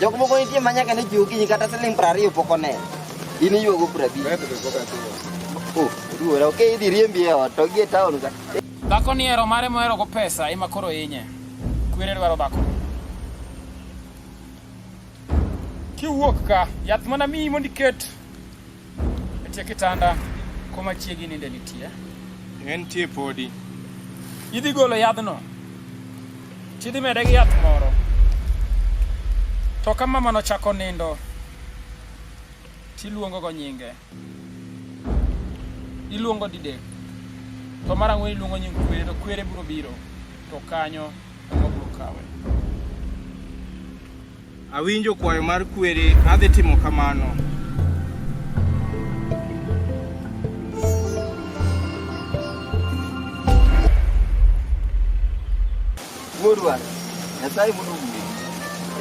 Jok moko nitie ma nyaka ne chiew okinyi kata siling 20 pok oneno. In iywago 50. Bet be pok atimo. Oh, oduora, ok idhi riembi e ot to gi e town ka. Dhako ni ero mare mohero go pesa ema koro hinye. Kwere dwaro dhako. Kiwuok ka, yath mana miyi mondo iket e tie kitanda koma chiegi ninde nitie. Entie podi. Idhi golo yadhno tidhi mede gi yath moro. To ka mama nochako nindo tiluongo go nyinge. Iluongo didek. To mar ang'wen iluongo nying kwere to kwere biro biro to kanyo ema biro kawe. Awinjo kwayo mar kwere, adhi timo kamano. Wuodwa, Nyasaye mondo ogwedhi.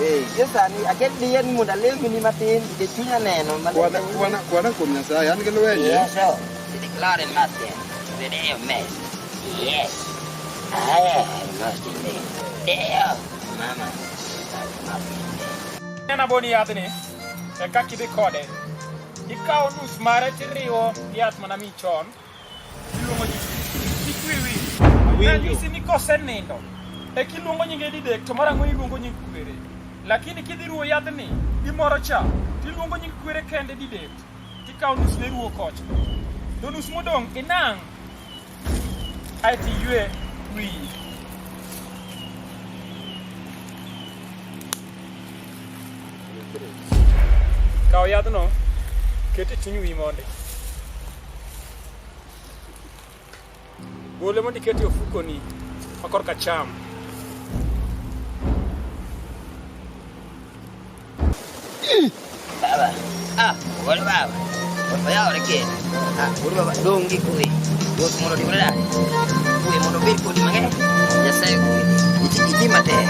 Eh, gie sani aket diye ni mondo alemni matin nikech chunya neno maler. Kwana, kwana, kwana kuom Nyasaye, an gi lwenje. Yes, sir. The glory master. The day of mess. Yes. I am most in There, mama. Nena boni yadhni, e kaka idhi kode. Ikawo nus mare tiriwo gi yath mana mi chon. Iluongo nyinge. Kik wiyi wil. Nanyisi ni kosenindo, e kiluongo nyinge didek to mar ang'wen iluongo nying kwere. Lakini kidhi ruwo yadhni gi moro cha, tiluongo nying kwere kende didek, tikawo nus ne iruwo kocha. To nus modong' inang' aeto iywe wiyi. Kaw yadhno, ket e chuny wiyi mondi. Gole mondo iket e ofukoni ma korka acham. Baba. Ah, wuod baba. Oyawore kendo. Ah, wuod baba dong' gi kwe. Ruoth mondo otimre nade? Kwe mondo obed kodi mang'eny. Nyasaye ogwedhi. Iti iti matek.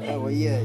Yeah. Oh, yeah.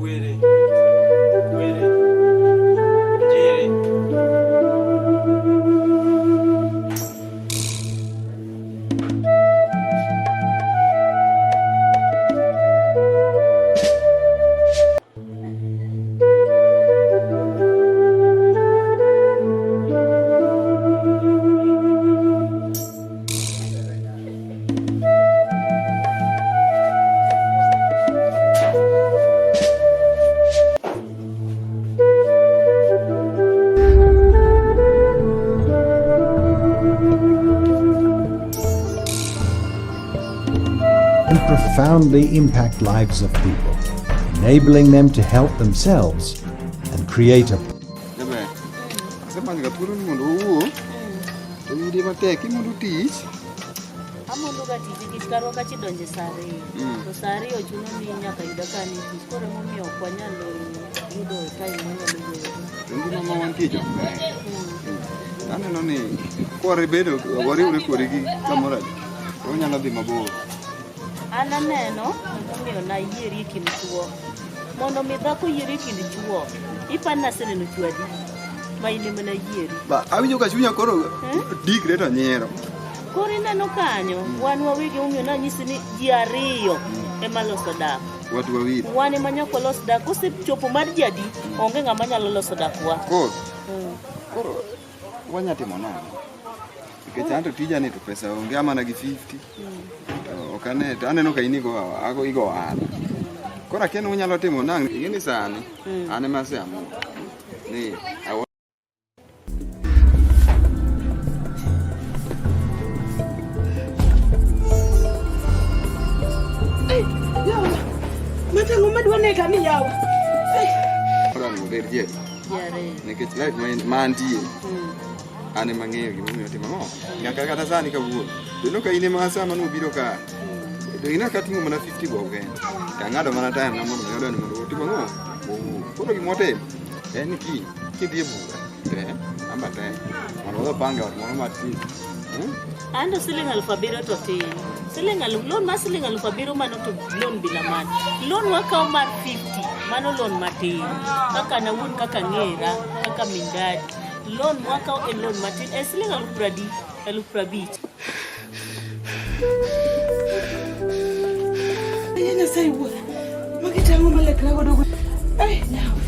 Kwere, kwere, njere. And profoundly impact lives of people, enabling them to help themselves and create a Jaber. Asemanyo ga thuolo ni mondo wawuo. To yudi matek imondo tich. Amondo ga tich nikech karwa kacha idonje saa ariyo. To saa ariyo chuno ni nyaka yuda ka an e tich. Koro emomiyo ok wanyal yudo time mwanyalo wuoyo. To ngima ma wantie cha ok ber. Aneno ni kwaribedo wariwre kodi gi kamoro to wanyalo dhi mabor. An aneno emomiyo nayieri e kind chuo. Mondo mi dhako yieri e kind chuo, ipani naseneno chuo adi ma in ema nayieri. Ba awinjo ka chunya koro dikre to nyiero. Koro ineno kanyo, wan wawegi emomiyo nanyisi ni ji ariyo ema loso dak. Watu wawili. Wan ema nyaka walos dak. Kosechopo mar ji adi, onge ng'ama nyalo loso dak wa. Koro, koro wanya timo nang'o? Nikech anto tija ni to pesa onge amana gi 50. To ok ane to aneno ka in igo ago igo ohala. Koro akia ni unyalo timo nang'o? Ing'e ni sani an ema aseamua ni awa Yawa, matang'o madwa nega ni yawa. Odwa ni obed ji adi? Nikech life ma antie an ema ang'eyo gimomiyo atimo ang'o. Nyaka kata sani kawuono. Ineno ka in ema sama nobiro ka. To ineno ka ating'o mana 50 bob kende. To ang'ado mana time na mondo mi odwa ni mondo otim ang'o? Owuo. Koro gima watim en ni kiny kidhi e bura te amba te mondo wadhi wapange ot moro matin. Anto siling 7,000 to tin. Siling aluf, loan mar siling 7,000 mano to loan bila mano. Loan wakawo mar 50, mano loan matin. Kaka nawuon kaka ng'era, kaka min dadi. Loan mwakawo en loan matin, en siling aluf pradi, 50,000. Aye Nyasaye wuora. Magi tang'o malekra godo. Ai, yawa.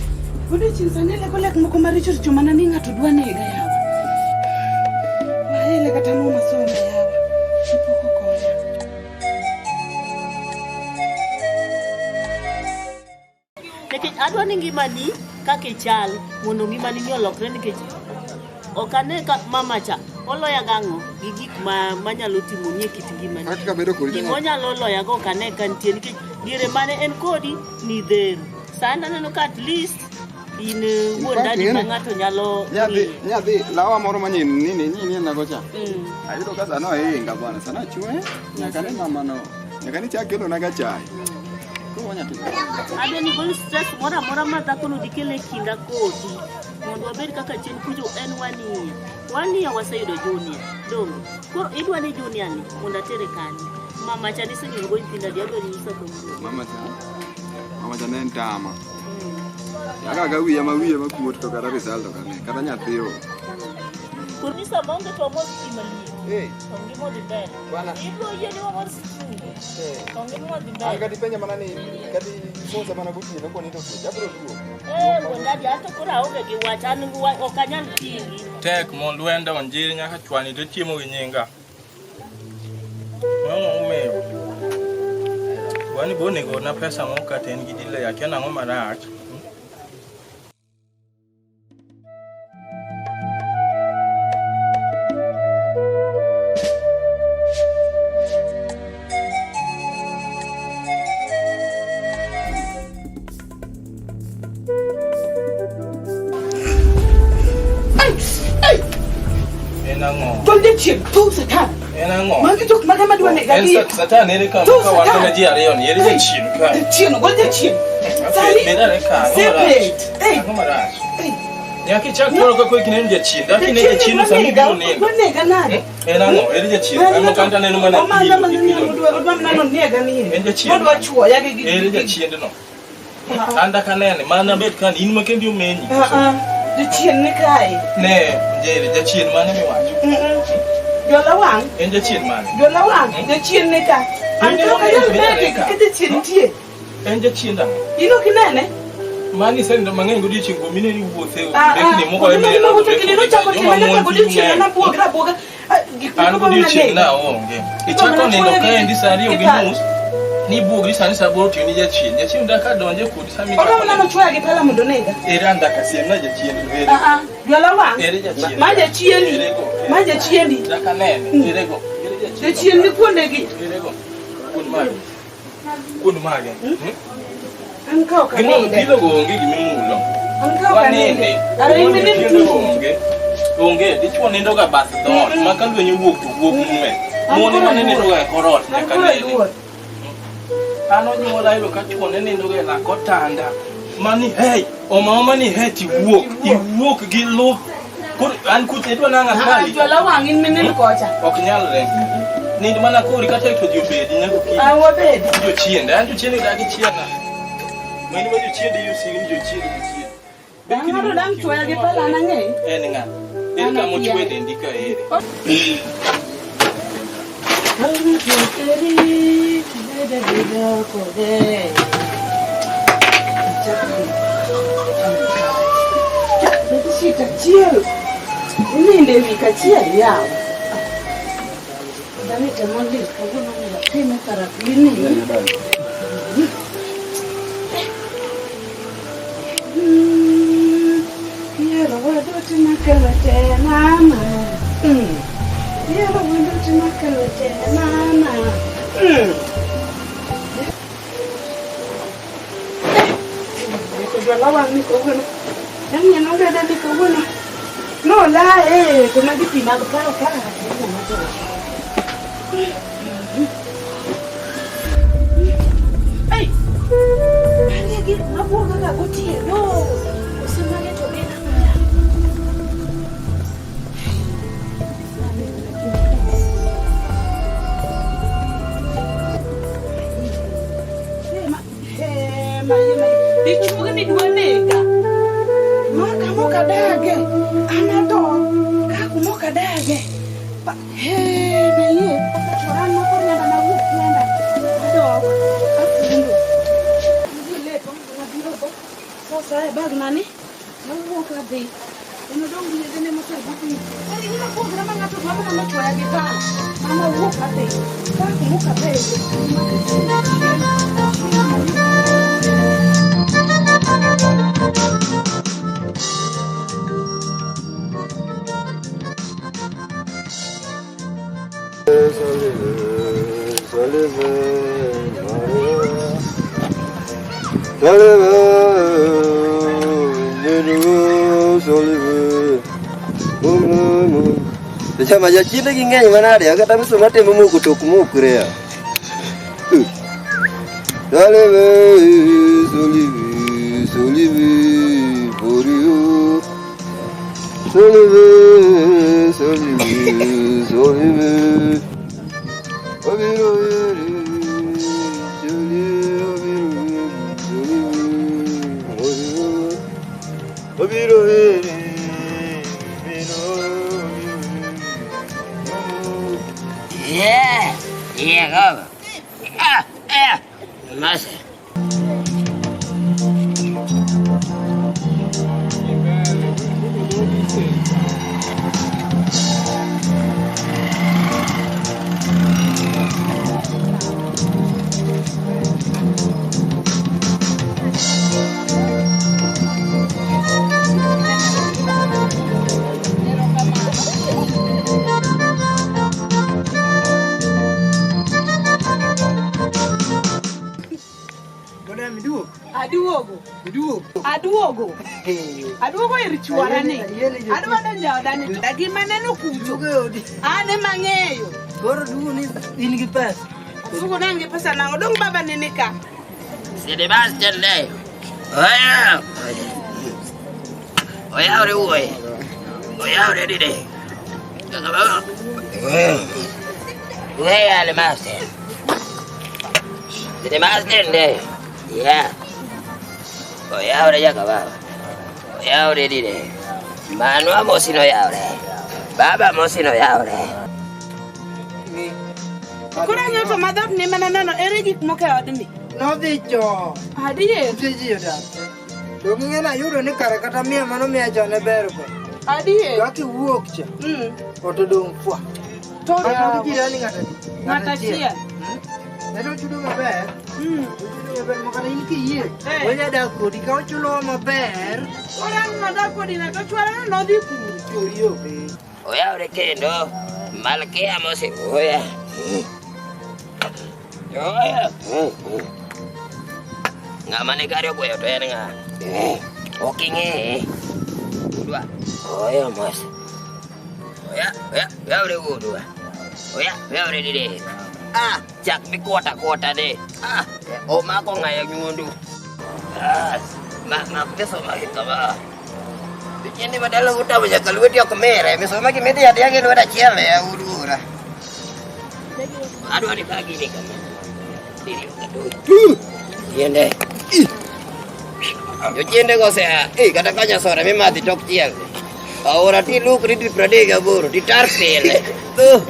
Odiochieng' sani aleko lek moko maricho richo mana ni ng'ato dwa nega yawa. Waele kata muma somo yawa. Pok okonya. Nikech adwa ni ngimani kaka ichal mondo ngimani ni olokre nikech ok ane ka mama cha oloya gang'o gi gik ma manyalo timoni e kit ngimani. Kaka bedo kodi. Gima onyalo loyago ok ane ka nitie nikech diere mane en kodi nidhero. Sani aneno ka at least in wuon fact, dadi ma ing'eni- ng'ato nyalo Nyadhi ng'iyo. nyadhi lawa moro manyien nini nini nago cha. Ayudo ka sano ohinga bwana, sano achwe nyaka ne mama no. Nyaka ni chak kelo naga chai. Koro wanya timo. Adwa ni gol stress moro amora ma dhakono dikel e kinda kodi mondo wabed kaka chien kucho en wanie. Wanie waseyudo junior. Donge? Koro idwa ni junior ni mondo atere kanye? Mama cha niseng'eyo go nyithindo adi adwa ni nyisa kawuono. Mama cha. Mama cha ne en tama. Yaga ga wiya ma wiya makuot to kata result ok ane. Kata nyathi onge. Koro ni sama onge to wamodh pi maliet. Eh. To ngima odhi mbele. Bwana. Ibiro yie ni wamodh situngu. To ngima odhi An mbele. kata ipenja mana ni kata isosa mana gotieno koni to kech abiro duogo. Eh, wuon dadi anto koro aonge gi wach an gi wach ok anyal ting'i. Tek mo lwenda onjiri nyaka chwani to chiemo gi nyinga. Mano omiyo. Wani bo onego orna pesa moko kata en gi delay akia nang'o marach. En ang'o? Gol jachien, tu satan. En ang'o? Magi jok mage madwa nega En gi. satan ere ka Tu ka wan satan. mana ji ariyo ni ere jachien ka. Jachien, gol jachien. Sani. Bed are ka. ang'o marach? Separate. Hey. Ang'o marach? Nyaka ichak koro ka koik ineno jachien. Dak ineno jachien to sani ibiro nindo. Dwa nega nade? En ang'o? Ere jachien? An makanta aneno mana Omanda pilo, mana gi pilo. odwa odwa mana nega ni. En jachien. Odwa chuoya gi gi. Ere jachiendno? An dak anene, mana bet kan in ma kendi omenyi. Ah ah. Jachien ni kae. Ne, njeri jachien mane miwacho? Jola wang'. En jachien mane? Jola wang'. Jachien ni ka. An to ok anyal bedo ka jachien nitie. En jachien ang'o? In ok inene? Mani isenindo mang'eny godiochieng' kuom ineni wuothe Ah, ah. mbekni moko Kuonde mineno ma wuotho kinde nochako joma timore mon nyaka godiochieng' ng'eny. an abuogra abuoga. Ah, gik An moko ma godiochieng' nega. naonge. Ichako nindo kaendi saa ariyo gi nus, nibuogri sani saa aboro otieno ni jachien. Jachien dak adonje kodi sama Odwa ichako mana nindo. nochwoya gi pala mondo onega. Ere an dak asiemna jachien to ere. Ah, ah. Jola wang'. Ere jachien. Ma jachiendi. Erego. Ma jachiendi. Dak anene. Erego. Ere jachien. Jachien ni kuondegi. Erego. Kuond mage. Kuond mage. Hmm? An ka ok Gima aninde. pilo go onge gimimulo. An ka ok Waninde. aninde. Are in bende Pilo mtuo. onge. Onge. Dichuo nindo ga bath dhoot. Ma ka lweny owuok to wuok mume. An Mon koro ema ne nindo ga e kor ot An nyaka koro nene. aluor. An onyuola ayudo ka chuo ne nindo ga e lak otanda. Mani hey, oma oma ni hey tiwuok. Iwuok gi luth. Koro an kucha idwa nang'a Ah, kali. Jola wang' in mineno kocha. Ok nyalre. Nind mana kori kata to ji obedi nyaka okinyi. Ah, wabed. Jochiende, an jochiende dagi chiena. Mani ma jochiende iyo sigi ni jochiende jochiende. Dang' ng'ato dang' chwoya gi pala an ang'e. En ng'a? En kama ochwe dendi ka ere. Arito keri, tibede bedo kode. Achak dhi. Bedsheet achiel. Ininde e wik achiel yawa. Dhani temo lit kawuono onego atime kara cleaning. Yiero waduto makelo te mama. Yiero waduto makelo te mama. Jwala wang' ni kawuono. Nang'e nong'eda ni kawuono. Nola eh to magi pi mag paro ka. Ei! Magi gik mabuoga ga gotieno. Koso magi to gin ang'o? Dichuogni dwa nega. Ma kama ok adage. An atho. Ka kuma ok adage. He, mayie. Chora an moko rienda mawuok kenda. Adok. Afundo. Nigi lepa mabiro go. Sasa e bag nani? Nawuok adhi. En odong' gi yedhene mosebuki. Eri gima buogra ma ng'ato dwa mana nochwoya gi pala. Mama wuok adhi. Ka kuma ok adhi. Chama jachinde gi ng'eny manade kata misuma temo moko tok mokre ya. Solive, solive, solive, borio. Solive, solive, solive. Obiro eri, solive, obiro eri, solive, borio. Obiro eri, obiro Yeah, yeah, go. Ah, yeah. Masa. Madam iduogo? Aduogo. Iduogo. Aduogo. Aduogo ir chuora ni. Adwa donjo e oda ni to gima neno kucho. An ema ang'eyo. Koro duogo ni in gi pesa. Aduogo ni an gi pesa nang'o? Dong' baba nene ka. Sebastian le. Oya. Oyawre wuoyi. Oyawre dide. Weya le master. Sebastian le. Yeah. Oyawre jaka baba. Oyawre dide. Manwa mosi no yawre. Baba mosi no yawre. Koro ang'eyo to madhot ni mana neno ere gik moko e odni. Nodhi cho. Adier. Nitie ji odak. To ging'e ni ayudo ni kare kata mia mano miya cha ne ber go. Adier. Kaka iwuok cha. Ot odong' fwa. To Kata gi jirani ng'ato adi? Ng'ato achiel. Ne to ochudo maber. Ochudo maber ma kata in kiyie. Wanya dak kodi ka ochulowa maber. Koro ang' nadak kodi na to chwara no nodhi kure. Chwori onge. Oyawre kendo. Malkia mosi. Oya. Oya. Ng'ama ne gari ogweyo to en ng'a? Ok ing'eye. Wuodwa. Oya mos. Oya, oya, oyawre wuodwa. Oya, oyawre didek. Ah, chak mikwota kwota ni. Ah, omako ng'ayo nyundu. Ah, mak mak misoma gi kama. Jochiende ma dala utamo nyaka lweti ok mire. Misoma gi midhi adiya gi lwet achiel e wuod wuora. Adwa ni ka gini kama. Diriyo ka Tiende. Jochiende go osea. Eh, kata ka nyasore mimadhi tok chiel. Aora tilukri di 38 titar pile. Tuh.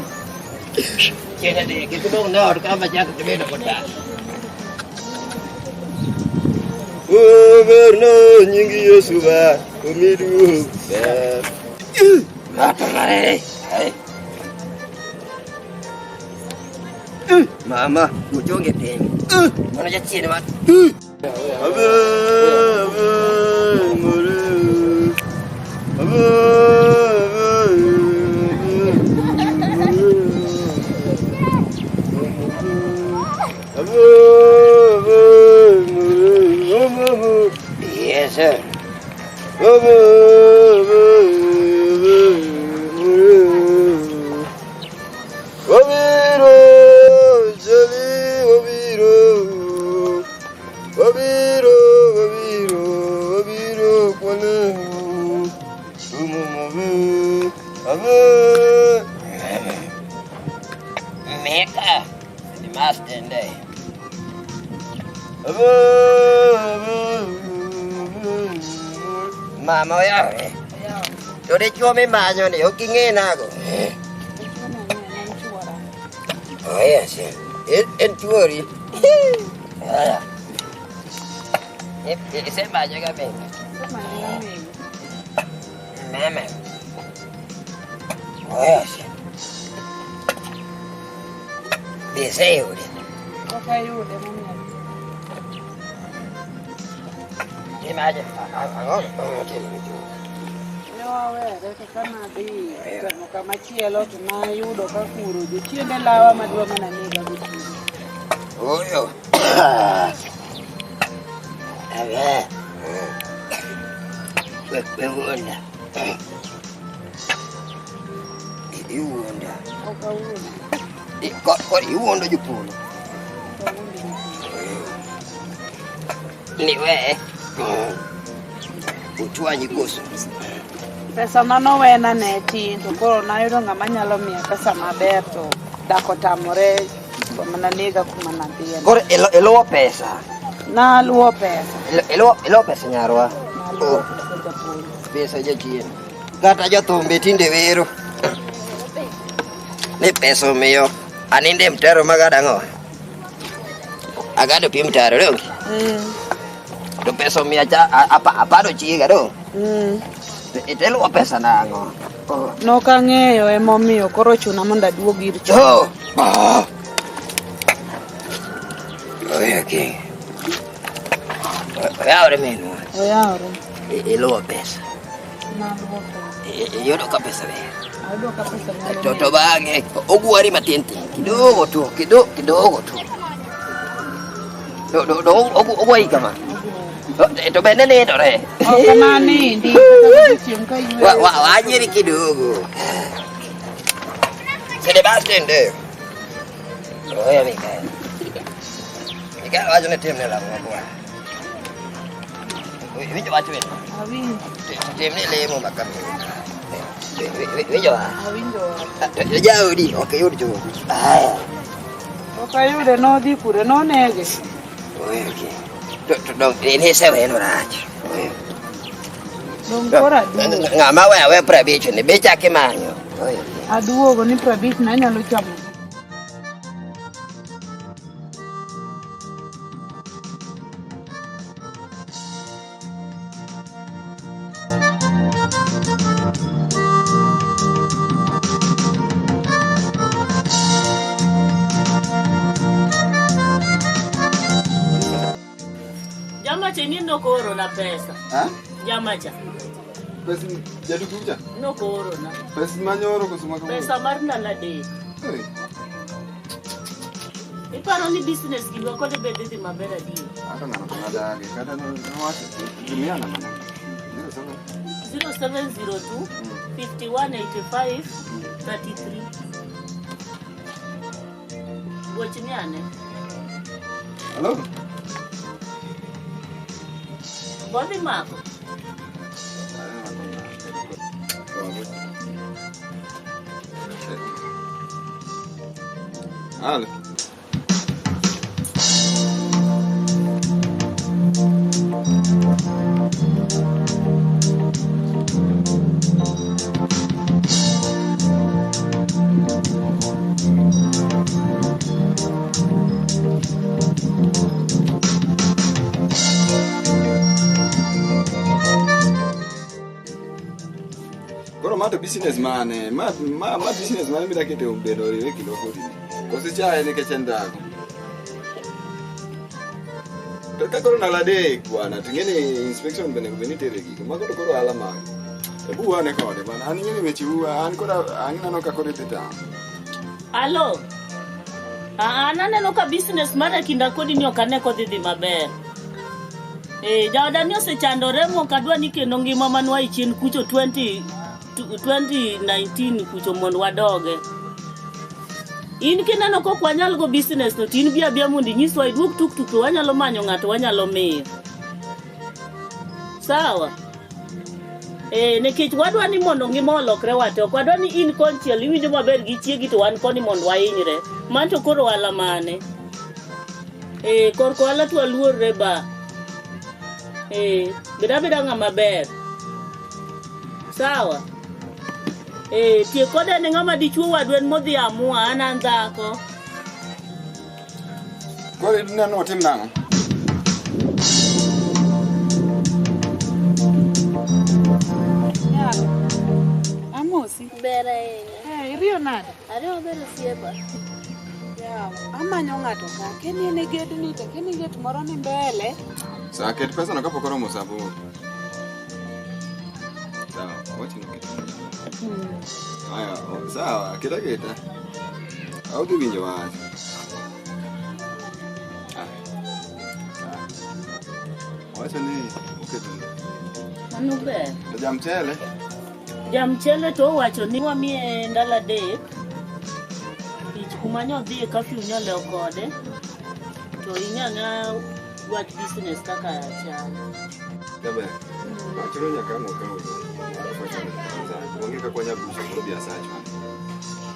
Tiende dhi, kik idong' ne ot ka machak tibedo kodak. Oberno nying Yesu ba omi duong'. Ber. Ng'ato mare. Ai. Mama, uchonge piny. Mano jachien ma. Abe, abe, more. Abe, abe, abe, more. Abe, Yes, sir. abe, abe, abe, more. Wabiro, jali, wabiro. Wabiro, wabiro, wabiro, kwalemo. Umamabe, abe. Meka. Ni master ndai. Abe, abe, abe. Mama oyawe. To dichuo mimanyo ni ok ing'e nago. Oh yes. En chuori. Aya. Isemanye ga bende. Mama. Oh yes. Be iseyude. Pok ayude momiyo. Imaje ang'o timo ni chuo? Ne wawere to ka nadhi temo kama chielo to nayudo ka kuro jochiende lawa madwa mana nega gotieno. Oyo. Abe. We wuonda. Iwuonda. Ok awuondi. Koro iwuondo jopolo. Ok awuondi jopolo. Ni we. Uchwanyi koso. Pesa manowena ne tin to koro nayudo ng'ama nyalo miya pesa maber to dak otamore to mana nega kuma nadhiye. Koro iluwo pesa. Naluwo pesa. Iluwo pesa nyarwa. Naluwo pesa japuonj. Pesa jachien. Kata jothumbe tinde wero. Ni pesa omiyo aninde mtaro magado ang'o? Agado pi mtaro donge? To pesa omiyo apado chiega dong'? To iluwo pesa nang'o? Nok ang'eyo emomiyo koro ochuna mondo aduog ir chon. Oh! Oh! Oyo king. Oyawre minwa. Oyawre. Iluwo pesa. Naluwo pesa. Iyudo ka pesa ber. Ayudo ka pesa nyalo To bang'e ogwari matin tin kidogo tu kidogo tu. Do ogwari kama. To bende nindore. Ok ananindi kata godiochieng' ka ayueyo. Wanyieri kidogo. Sebastian de. Oya Mikael. Mikael wacho ni timne lamo mabwana. Winjo wach wino? Awinjo. Timne lemo ma kama. Winjo wach? Awinjo wach. Jaodi ok iyud chuth. Aya. Ok ayude nodhi kure nonege. Oya To dong in iseweno rach. Dong koro aduogo. Ng'ama weyo aweya 50 ni be ichako imanyo. Aduogo ni 50 na anyalo chamo. Jamacha ni nokoorona pesa. Ha? Jamacha Pes jaduku cha? nokoorona. Pes manyoro koso ma kawuono? Pesa mar ndalo 3. Hey. Iparo ni business kindwa kode be dhi maber adier. Ata ng'ano to nadagi kata nowacho gimiya namba ne. 07 0702 5185 33. Gochni ane. Hello? Bodhi mako. Halo. ma to business mane? Ma ma ma business mane mida kete obedo oriwe kindwa kodi ni? Koso ichaye nikech en dhako? To ka koro ndalo adek bwana, to ing'e ni inspection bende onego bed ni itere gigo. Mago to koro ohala mage. Ebu wane kode bwana. An ing'e ni weche u an koro aneno ka koro idhi tamo. Alo. An aneno ka business mara kinda kodi ni ok ane kodhi dhi maber. Eh, jaoda ni osechandore mok adwa ni kendo ngima manwa e chien kucho 20 2019 kucho mondo wadoge. In kineno kok wanyal go business to tin bi abia mondo inyiswa iduog tuktuk to wanyalo manyo ng'ato wanyalo miyo. Sawa? Eh, nikech wadwa ni mondo ngima olokre wate, ok wadwa ni in konchiel iwinjo maber gi chiegi to wan koni mondo wahinyre. Man to koro ohala mane? Eh, korka ohala to waluorre ba. Eh, bed abeda ng'ama ber. Sawa? Eh, tiek kode ne ng'ama dichuo wadu en modhi amua, an an dhako. Koro ineno otim nang'o? Nyaro. Amosi. Ber ahinya. Eh, iriyo nade? Ariyo maber osiepa. Yawa, amanyo ng'ato ka. Keni en e gedni to keni get moro ni mbele. Sawa, ket pesano kapok oromo saa aboro. Sawa, wach ni oket. Haya, sawa, ket aketa. Audhi winjo wach. Ah. Ah. Wacho ni oketo. Mano ber. To jamchele? Jamchele to owacho ni wamiye ndalo adek. Tich kuma nyodhiye kafyu nyolewo kode. To ing'e ang'eya wach business kaka chal. Jaber. Wacho ni nyaka ang' wakaw loan. Wang'e kaka wanyalo buso koro biasachwa.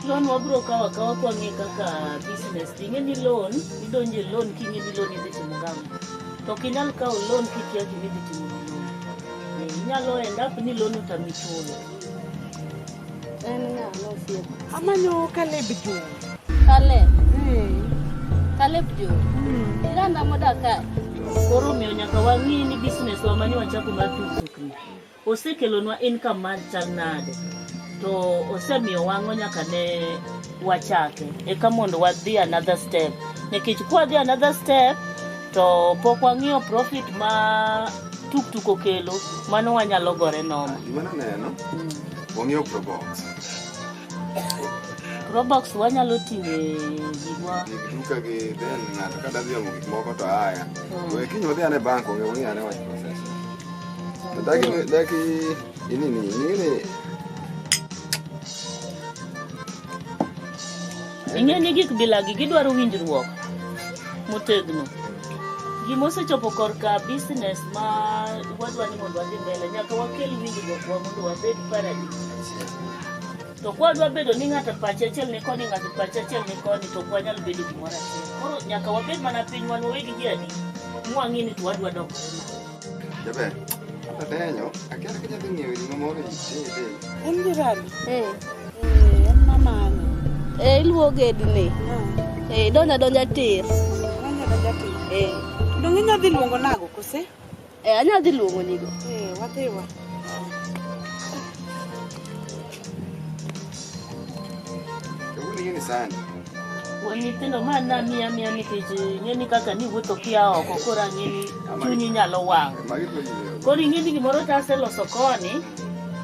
Loan wabro kawo akawa kwang'e kaka business. Ing'e ni loan, idonjo e loan king'e ni loan idhi timo gang'o. To ok inyal kawo loan kikia gima idhi timo gi loan. Eh, Inyalo end up ni loan otami chulo. En ng'a nosiepo? Amanyo Caleb Juma. Caleb. Caleb Jo. Jiranda modak kae. Koro omiyo nyaka wang'i ni business wa mane wachako mar tuktuk ni osekelonwa income mar chal nade to osemiyo wang'o nyaka ne wachake eka mondo wadhi another step nikech kwadhi another step to pok wang'iyo profit ma tuktuk okelo mano wanyalo gore noma. Gima naneno, wang'iewo Probox. Probox wanyalo ting'e gigwa. Gik duka gi then ng'ato ka dhi omo gik moko to aya. We kiny wadhi ane bank wang'e wang'i ane wach process. To daki daki inini ing'e Ing'e ni gik bilagi gidwaro winjruok motegno. Gima osechopo korka business ma wadwa ni mondo wadhi mbele nyaka wakel winjruok wa mondo wabed paradis. To kwa bedo ni ng'ato pache achiel ni koni ng'ato pache achiel ni koni to ok wanyal bedo gimoro achiel. Koro nyaka wabed mana piny wan wawegi ji adi mwang'i ni to wadwa dongore nade. Jaber. Adenyo, akia kaka idhi ng'iewo ring'o moro itede. En jirani? Eh. Eh, en mamani. Eh, iluwo gedni. Eh, idonjo adonja tir. Donjo adonja tir. Eh. Donge inya dhi luongo nago kose? Eh, anya dhi luongo nigo. Eh, wadhi wa. Kawuono ing'e ni sani. Wuon nyithindo ma namiya miya nikech ing'e ni kaka niwuotho kia oko koro ang'e ni chunyi nyalo wang'. Magi to yie. Koro ing'e ni gimoro to aseloso koni,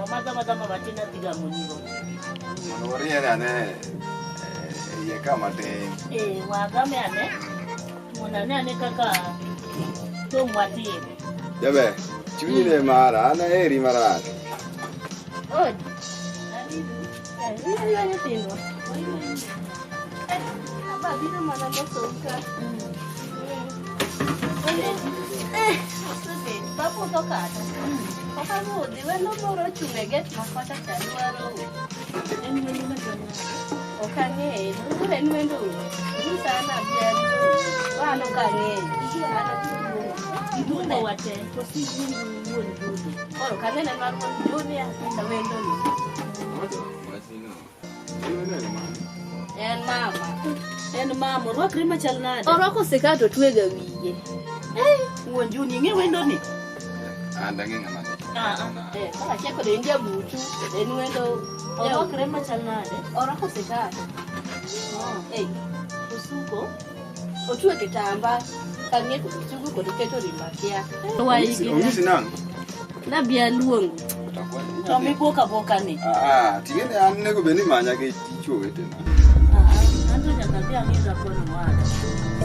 omadha madha ma matin adhi gamonigo. Mondo wariere ane e iye ka matin. Eh, wagame ane mondo ane ane kaka tong' watim. Jaber, chunyi ne mara, an aheri marach. Odi. Eh, inyalo nyithindwa. Eh, aba biro mana losou ka. Eh, osebet. Papa kata. Ok amodhi, wendo moro ochung' e get ma kocha cha dwaro. En wendo machal nade? Ok ang'eye. Koro en wendo nyisa an abi abi. An ok ang'eye. An Iluongo wate, to si iluongo wuon Juni. Koro ok ang'e ne mar wuon Junior kata wendo ni. En mama. En mama, orwakre machal nade? Orwako sikat otwega wiye. Eh, wuon Juni, ing'e wendo ni? An dang'e ng'ama ni. Ah, ah. Eh, kaka achiel kode en jabuchu, en wendo. Orwakre machal nade? Orwako sikat. Oh. Eh, Osuko. Otwe kitamba kang'e kod osuko kod keto rimba kia. Onyisi nang'o? Nabi aluongo. To mibuok abuoka ni. Ah, ting'e an nego bed ni manya gi chwo wetena. Ah, anto nyaka adhi ang'i dhakono wada.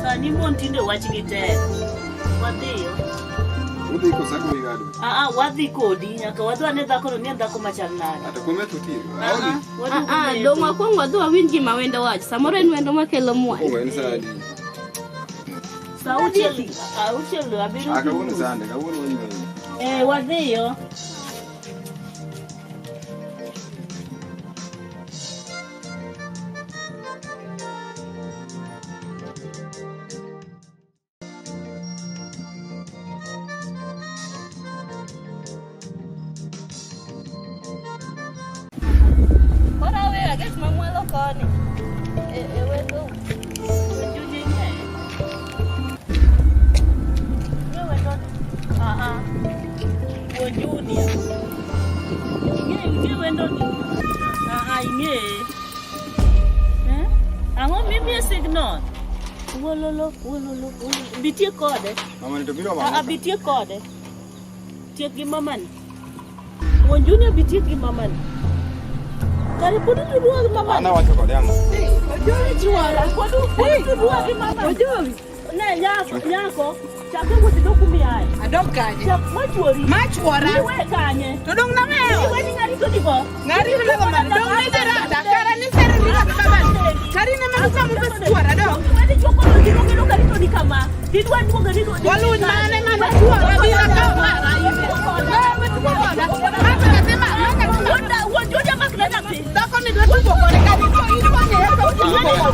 Sani mon tinde wachgi tek. Wadhiyo. Udhi kosa gowi gado. Ah, ah, wadhi kodi nyaka wadhi wane dhakono ni en dhako machal nade. Ata kuome to tiro. Ah, ah, wadhi Ah, ah, gometo. dong' wakwong wadhi wawinj gima wendo wacho. Samoro en wendo makelo mwandu. Kuongo en saa adi? Saa auchiel, auchiel abiriyo. Ah, kawuono Sunday, kawuono wanyuoyo. Eh, wadhiyo. Koro aweyo aget mamwalo koni. E, e wendo. Juji ng'e. We wendo. Ah, ah. Wuon Junior. Ing'e, ing'e wendo ni. Ah, ah, ing'e. Eh? Ang'o mimiye signal? Wololo, wololo, wololo. Bitie kode. Mama ni to biro Ah, ah, mama. bitie kode. Tiek gi mamani. Wuon Junior bitiek gi mamani. Kare pod utudruok gi mamani. An awacho kode ang'o? Ojowi chuora. Pod utudruok gi mamani. Ojowi. Ne, nyako, nyako. Chak e wuoth idok kuma iaye. Adok kanye? Chak machuori. Machuora? Iwe kanye? To dong' naweyo. Iwe ni ng'ari to nigo. Ng'ari to nigo malo. Dong' ne jarada. Kara ni sero ni kaka babani. Kari ne mana chamo pes chuora dong'. Iwe ni chuo koro gino gino kari to ni kama. Didwa duogo ni go. Waluny mane mana chuora biro kawo mara. Wewe tugo koda. Maka kasema, maka kasema. Wuon Julia mak ne nyathi. Dhako ni dwa tugo kode ka dichuo idwa ng'eyo ka tugo kode.